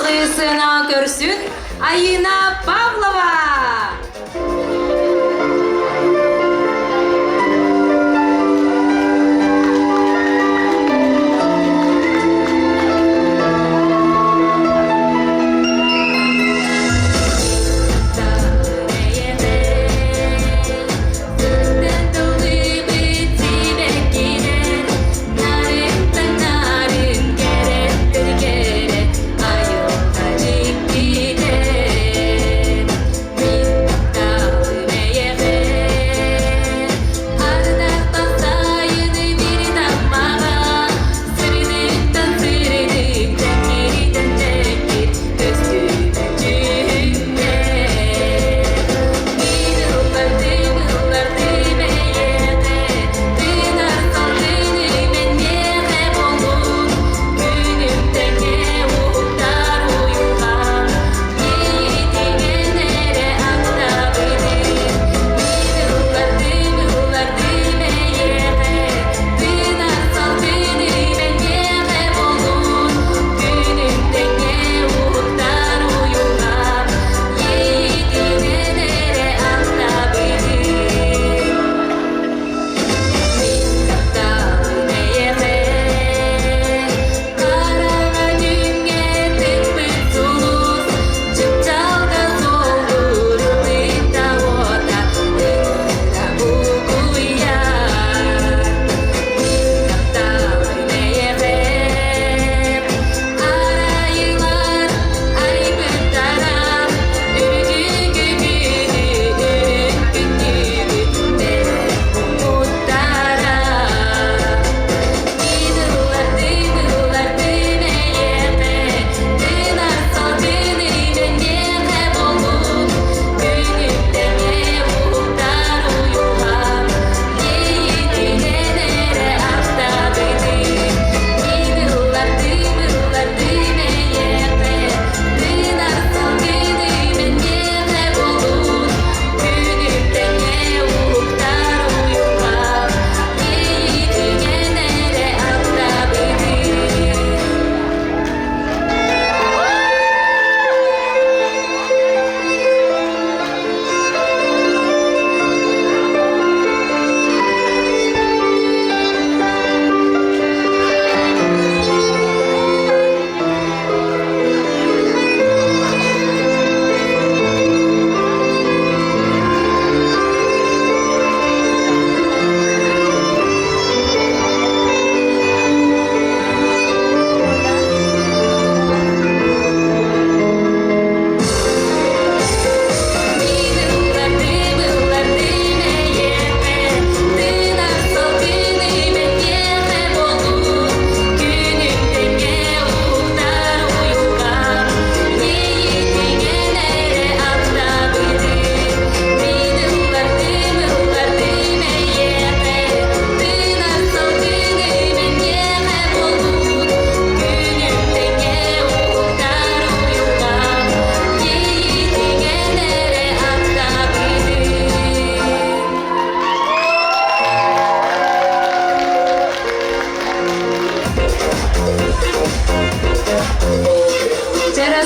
Салгыы сыанаҕа көрсүн Айыына Павлова!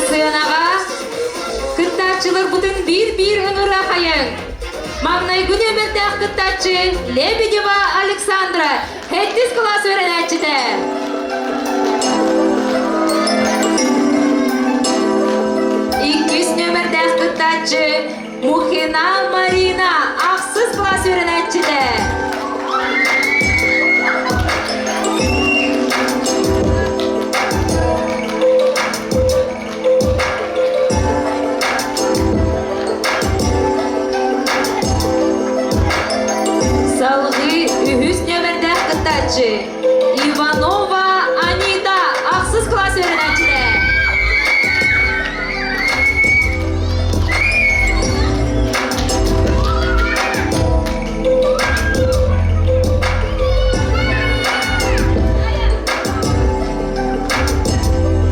Сыанаҕа кыттааччыларбытын биир-биир ыҥыра хайыҥ. Маҥнайгы нүөмэрдээх кыттааччы Лебедева Александра, сэттис кылаас үөрэнээччитэ. Иккис нүөмэрдээх кыттааччы Мухина Марина, ахсыс кылаас үөрэнээччитэ. Салгыы үһүс нүөмэрдээх кыттааччы Иванова Анита, ахсыс кылаас үөрэнээччитэ.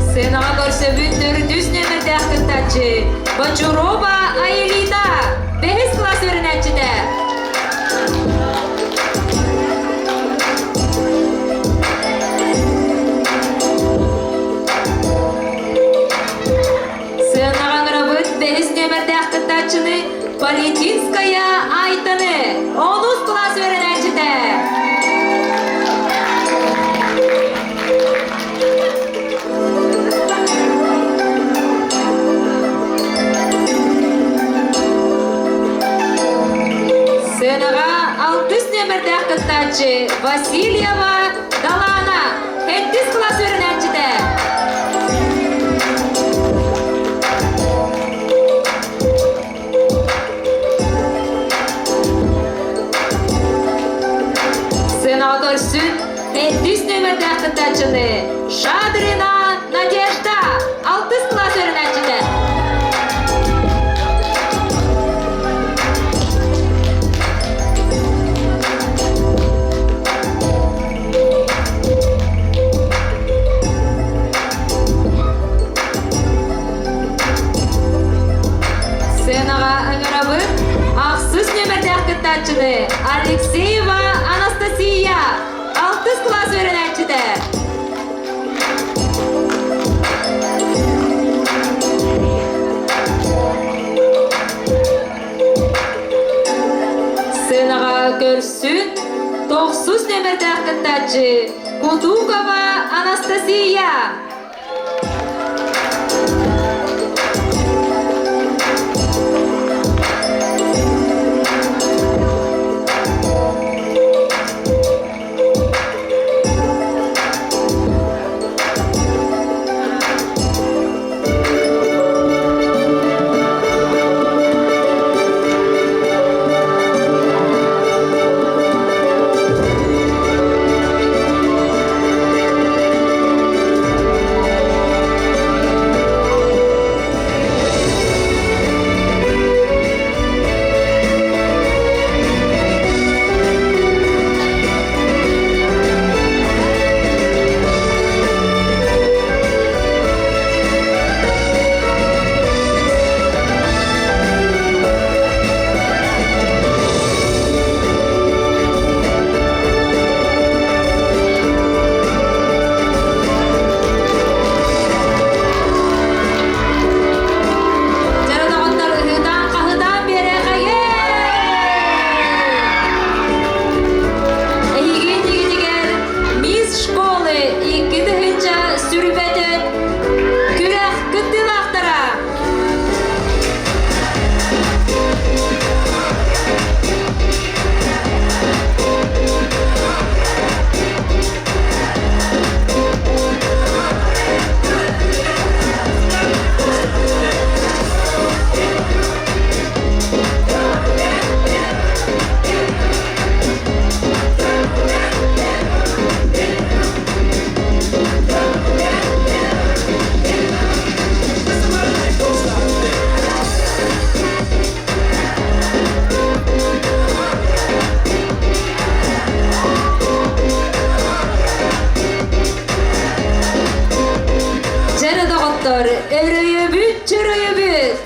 Сценаҕа көрсөбүт төрдүс нүөмэрдээх кыттааччы Бочурова Аэлита, бэһис кылаас үөрэнээччитэ. Политинская Айтаны, онус кылаас үөрэнээччитэ. Сценаҕа алтыс нүөмэрдээх кыттааччы Васильева Далаана, сэттис кылаас үөрэнээччитэ. Сценаҕа көрсүн сэттис нүөмэрдээх кыттааччыны Шадрина Надежда, алтыс кылаас үөрэнээччитэ. Сценаҕа ыҥырабыт ахсыс нүөмэрдээх кыттааччыны Алексеева Анастасия, алтыс кылаас үөрэнээччитэ. Сценаҕа көрсүн тохсус нүөмэрдээх кыттааччы Кутукова Анастасия. Дьара доҕоттор ыһыытаан-хаһыытаан биэрэхэйэ! Эһиги иннигитигэр Мисс школы 2024 күрэх кыттыылаахтара! Дьэрэ доҕоттор, өрөйөбүт, чөрөйөбүт!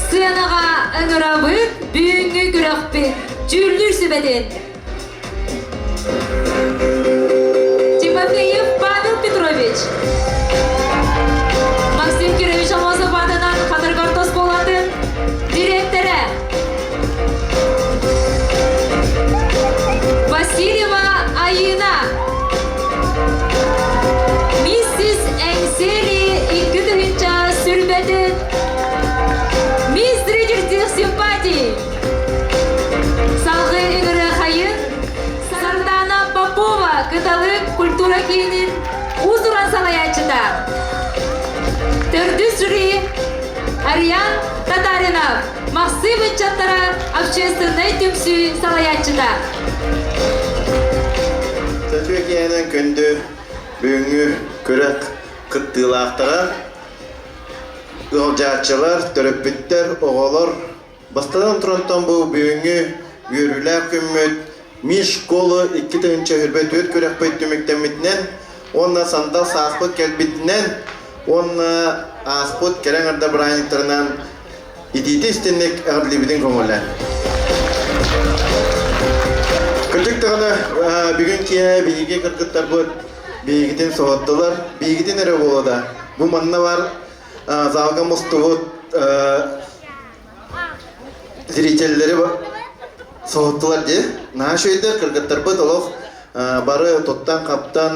Сыанаҕа ыҥырабыт бүгүҥҥү күрэхпит дьүүллүүр сүбэтин Тимофеев Павел Петрович, Максим Кирович Амосов аатынан Хатыргартос буолатын дириэктэрэ Васильева Айыына, Миссис Эҥсиэли 2000 сүрбэтин Мисс зрительских симпатий Салгыы ыҥырыахайын Сардаана Попова Кыталык культура киинин уус-уран салайааччыта. Төрдүс жюри Ариан Татаринов, Махсым ыччаттара общественнай түмсүү салайааччыта. Сөтүө киэһэнэн күндү бүгүҥҥү күрэх кыттыылаахтара, ыалдьааччылар, төрөппүттэр, оҕолор Бастатан турантан бу бүгүҥҥү үөрүүлээх күммүт Миш школа 2024 күрэхпит түмүктэммитинэн уонна сандал сааспыт кэлбитинэн уонна ааспыт кэрэ аҥарда бырааһынньыктарынан итиити истинник эҕэрдэлиибитин көҥүллээн. Кырдьык даҕаны бүгүн киэһэ биһиги кыргыттарбыт биһигитин соһуттулар, биһигитин эрэ буолуо да. Бу манна бар залга мустубут. зрителлэри соһуттулар дии. Наһаа үчүгэйдэр кыргыттарбыт олох бары туттан-хаптан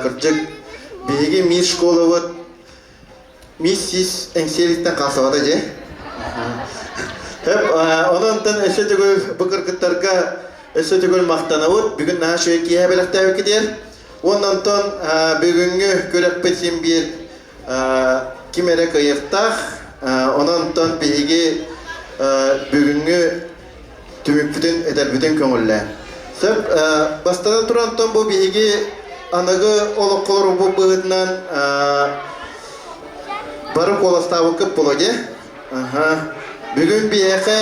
кырдьык биһиги мисс школабыт мисс эҥсиэлиттэн хаалсыбата дии. Хөп, онон өссө төгүл бу кыргыттарга өссө төгүл махтанабыт. Бүгүн наһаа үчүгэй киэһэ бэлэхтээбиккитигэр. Уонна онтон бүгүҥҥү күрэхпит син биир ким эрэ кыайыахтаах. Онон онтон биһиги бүгүҥҥү түмүкпүтүн этэрбитин көҥүллээн. Сөп, бастатан туран онтон бу биһиги аныгы олоххо олорбут быһыытынан бары куоластаабыккыт буолуо дии. Аха. Бүгүн биһиэхэ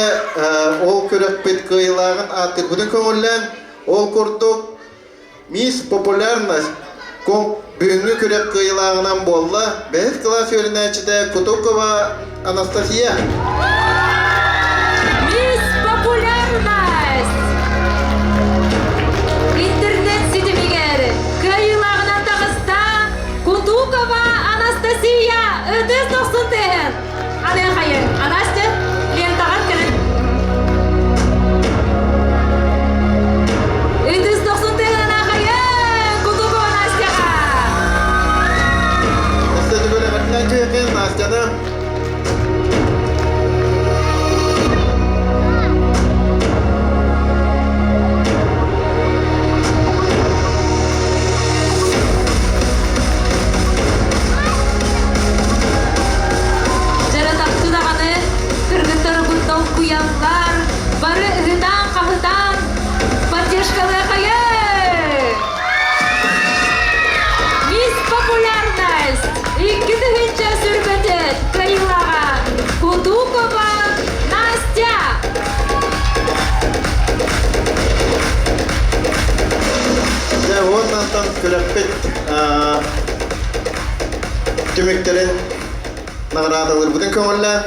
ол күрэхпит кыайыылааҕын ааттыырбытын көҥүллээн, ол курдук Мисс Популярность бүгүҥҥү күрэх кыайыылааҕынан буолла бэһис кылаас үөрэнээччитэ Кутукова Анастасия. Мисс Популярность! Интернет ситимигэр кыайыылааҕынан таҕыста Кутукова Анастасия ытыс дохсун тыаһын. Аныахайын, Анастя, лентаҕар кэлин. Ытыс дохсун тыаһын аныахайын, Кутукова Настяҕа! Настя Настяны Дьара тахсы даҕаны кыргыттарбыт толкуйаллар, бары ыһытаан-хаһытаан поддержкалыахайын! Мисс Популярность 2000 сүрбэтин кыайыылааҕа Кутукова Настя! Дьэ, уоннантан күрэхпит түмүктэрин наҕараадалыырбытын көҥүллээн,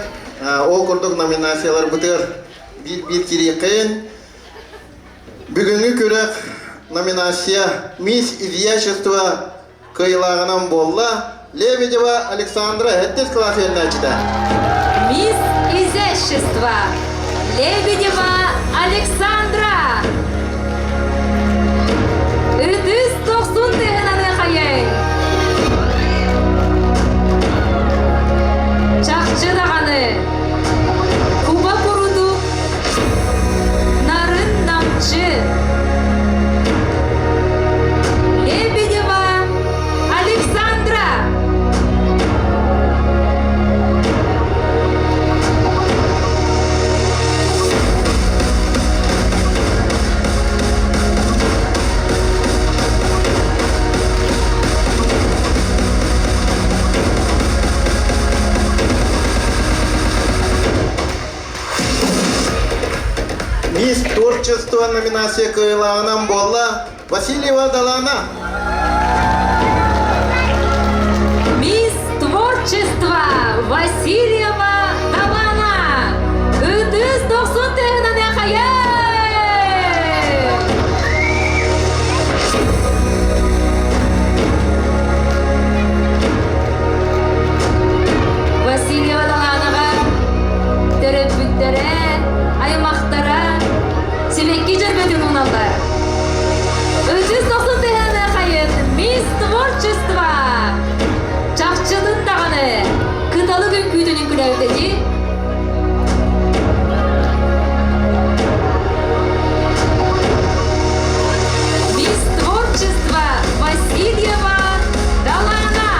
ол курдук номинацияларбытыгар биир-биир киириэххэйин. Бүгүҥҥү күрэх номинация «Мисс Изящество» кыайыылааҕынан буолла Лебедева Александра, сэттис кылаас үөрэнээччитэ. Мисс Изящество Лебедева Александра! Ытыс тохсун тыһынан хайай! Чахчы даҕаны, куба курдук нарын намчы. Лебедева Александра! Мисс Творчество номинация кыайыылааҕынан буолла Васильева Далана. Мисс Творчество Васильева Далана. Ытыс дохсун тыһынан хайа! Васильева Даланаҕа төрөппүттэрэ, аймахтара сибэкки дьөрбөтүн уналлар. Ытыс дохсун тыһыны хайын Мисс Творчество! Чахчытын даҕаны кыталык үҥкүүтүн үҥкүлээбит этии. Мисс Творчество Васильева Далана!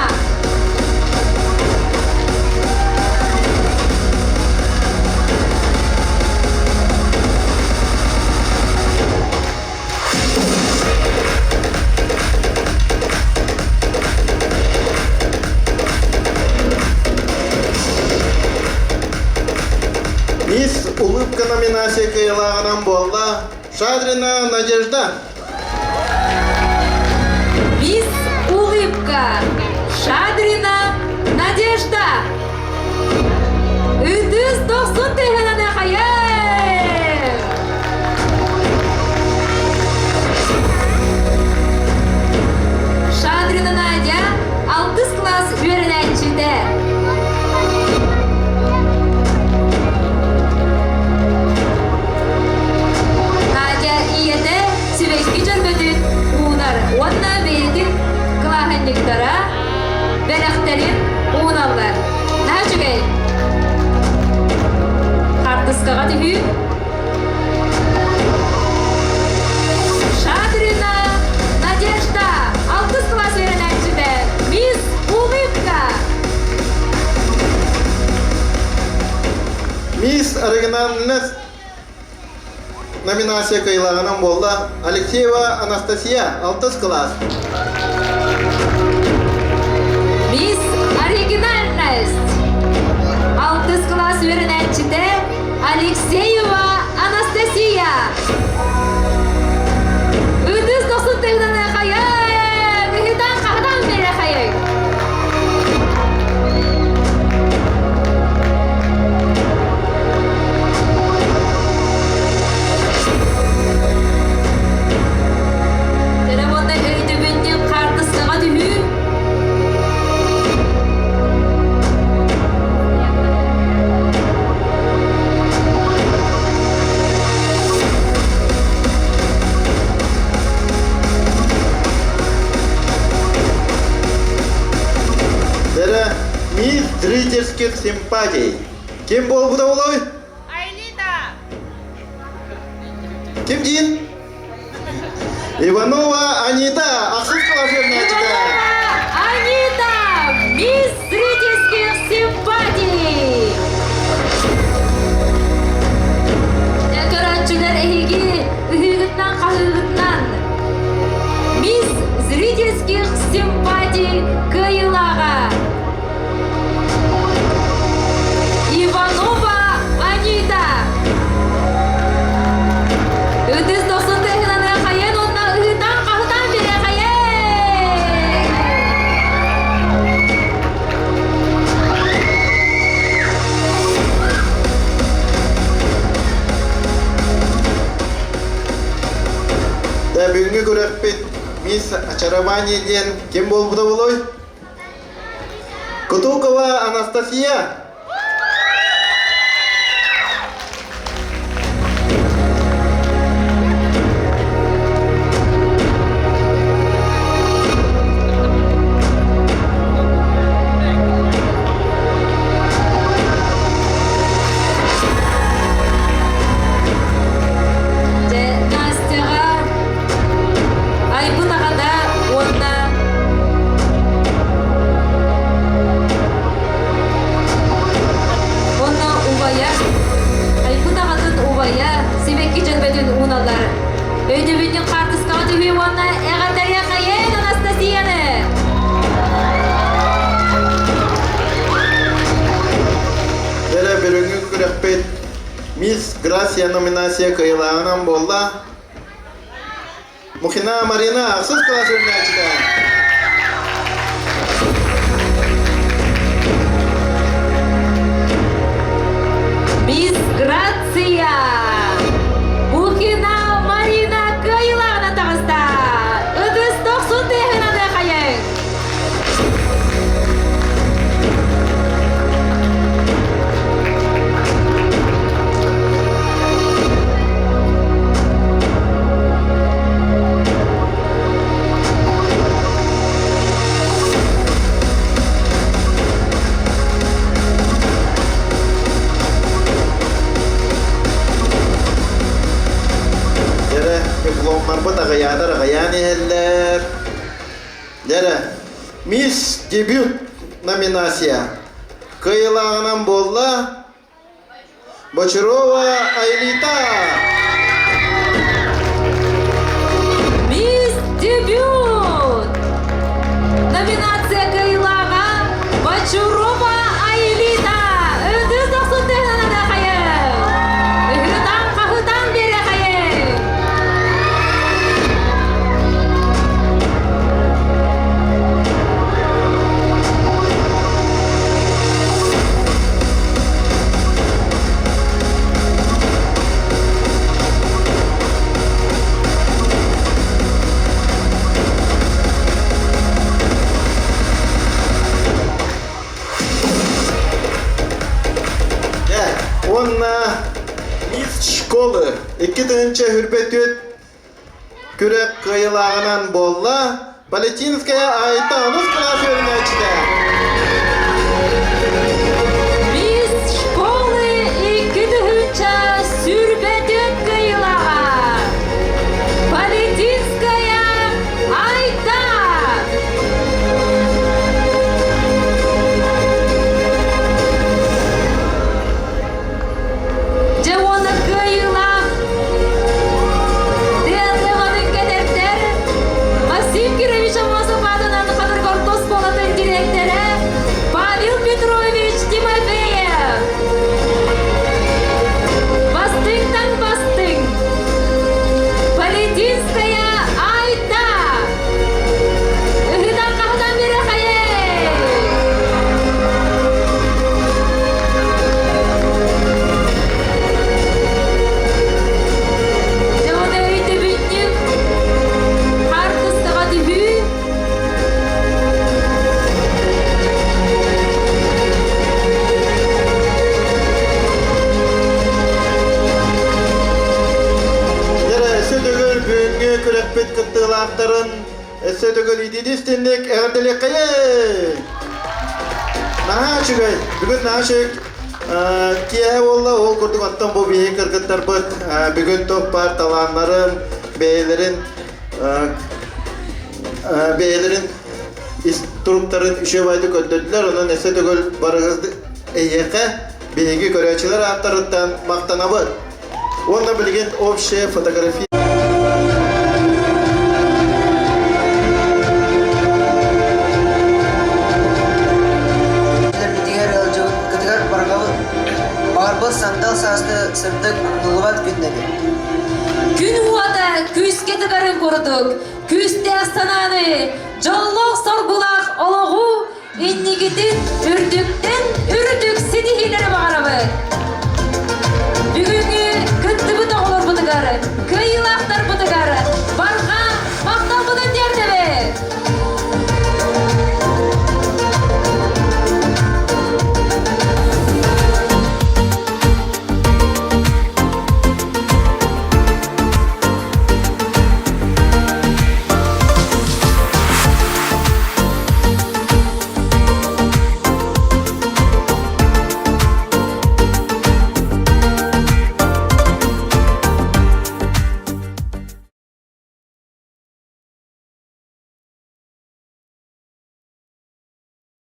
Мисс Улыбка номинация кыайыылааҕынан буолла Шадрина Надежда. Мисс Улыбка Шадрина Надежда. Ытыс дохсун тыһынан хайа! Шадрина Надя алтыс класс үөрэнээччитэ. хаартыскаҕа түһүү. Шадрина Надежда, алтыс кылаас үөрэнээччитэ, Мисс Улыбка. Мисс оригинальность номинация кыайыылааҕынан буолла Алексеева Анастасия, алтыс кылаас. Мисс Оригинальность. Алтыс кылаас үөрэнээччитэ Алексеева Анастасия. Ытыс дохсун тыһынан хайай! Ыһытан хаһытан бере хайай! Телефонна өйдөбүнньүк хаартыскаҕа түһүү. Дэрэ, мисс зрительских симпатий. Ким буолбута буолуой? Айлита! Ким диин? Иванова Анита, ахсыс кылаас үөрэнээччитэ. Анита, мисс зрительских симпатий! Көрөөччүлэр эһиги ыһыыгытынан хаһыыгытынан мисс зрительских симпатий кыайыылааҕа Иванова Анита! Ытыс дохсун тыаһынан хайан уонна ыһытан-хаһытан бире хайан! Да бүгүҥҥү күрэхпит Мисс Очарование диэн ким буолбута буолуой? Кутукова Анастасия. Дьэ, Настяҕа айбыт аҕата уонна уонна убайа айбыт аҕатын убайа сибэкки дьөрбөтүн ууналлар. Өйдөбүнньүк хаартыскаҕа түһүү уонна эҕэрдэлиэхэйэн Анастасияны! Дэрэ бүгүҥҥү күрэхпит Мисс Грация номинация кыайыылааҕынан буолла. Мухина Марина, ахсыс кылаас үөрэнээччитэ. Мисс Грация! Мухина Марина кыайыылааҕынан таҕыста! Ытыс дохсун тыаһынан хайыҥ! Дьэрэ, дипломнарбыт аҕыйаатар аҕыйаан иһэллэр. Дьэрэ, Мисс Дебют номинация кыайыылааҕынан буолла Бочарова Айлита! Мисс Дебют! Номинация кыайыылааҕа Бочарова Айлита! Ытыс дохсун тыаһынан хайын! Ыһытан-хаһытан биэрэ хайын! Дьэ, уонна Мисс школы 2024 күрэх кыайыылааҕынан буолла Палетинская Айта онус кылаас үөрэнээччитэ. Мисс школы 2000. кыайыылаахтарын өссө төгүл итиитистинник эҕэрдэлиэххэйэй! Наһаа үчүгэй. Бүгүн наһаа үчүгэй киэһэ буолла. Ол курдук оттон бу биһиги кыргыттарбыт бүгүн туох баар талааннарын, бэйэлэрин бэйэлэрин ис туруктарын үчүгэйдик көрдөрдүлэр. Онон өссө төгүл барыгыз эйиэхэ биһиги көрөөччүлэр ааттарыттан махтанабыт. Уонна билигин общая фотография Битигэр ыалдьыбыккытыгар барҕабыт. Баҕарбыт сандал сааскы сырдык умнуллубат күннэри. Күн уота күүскэ тыгарын курдук, күүстээх санааны, дьоллоох-соргулаах олоҕу иннигитин үрдүктэн үрдүк ситиһиилэри!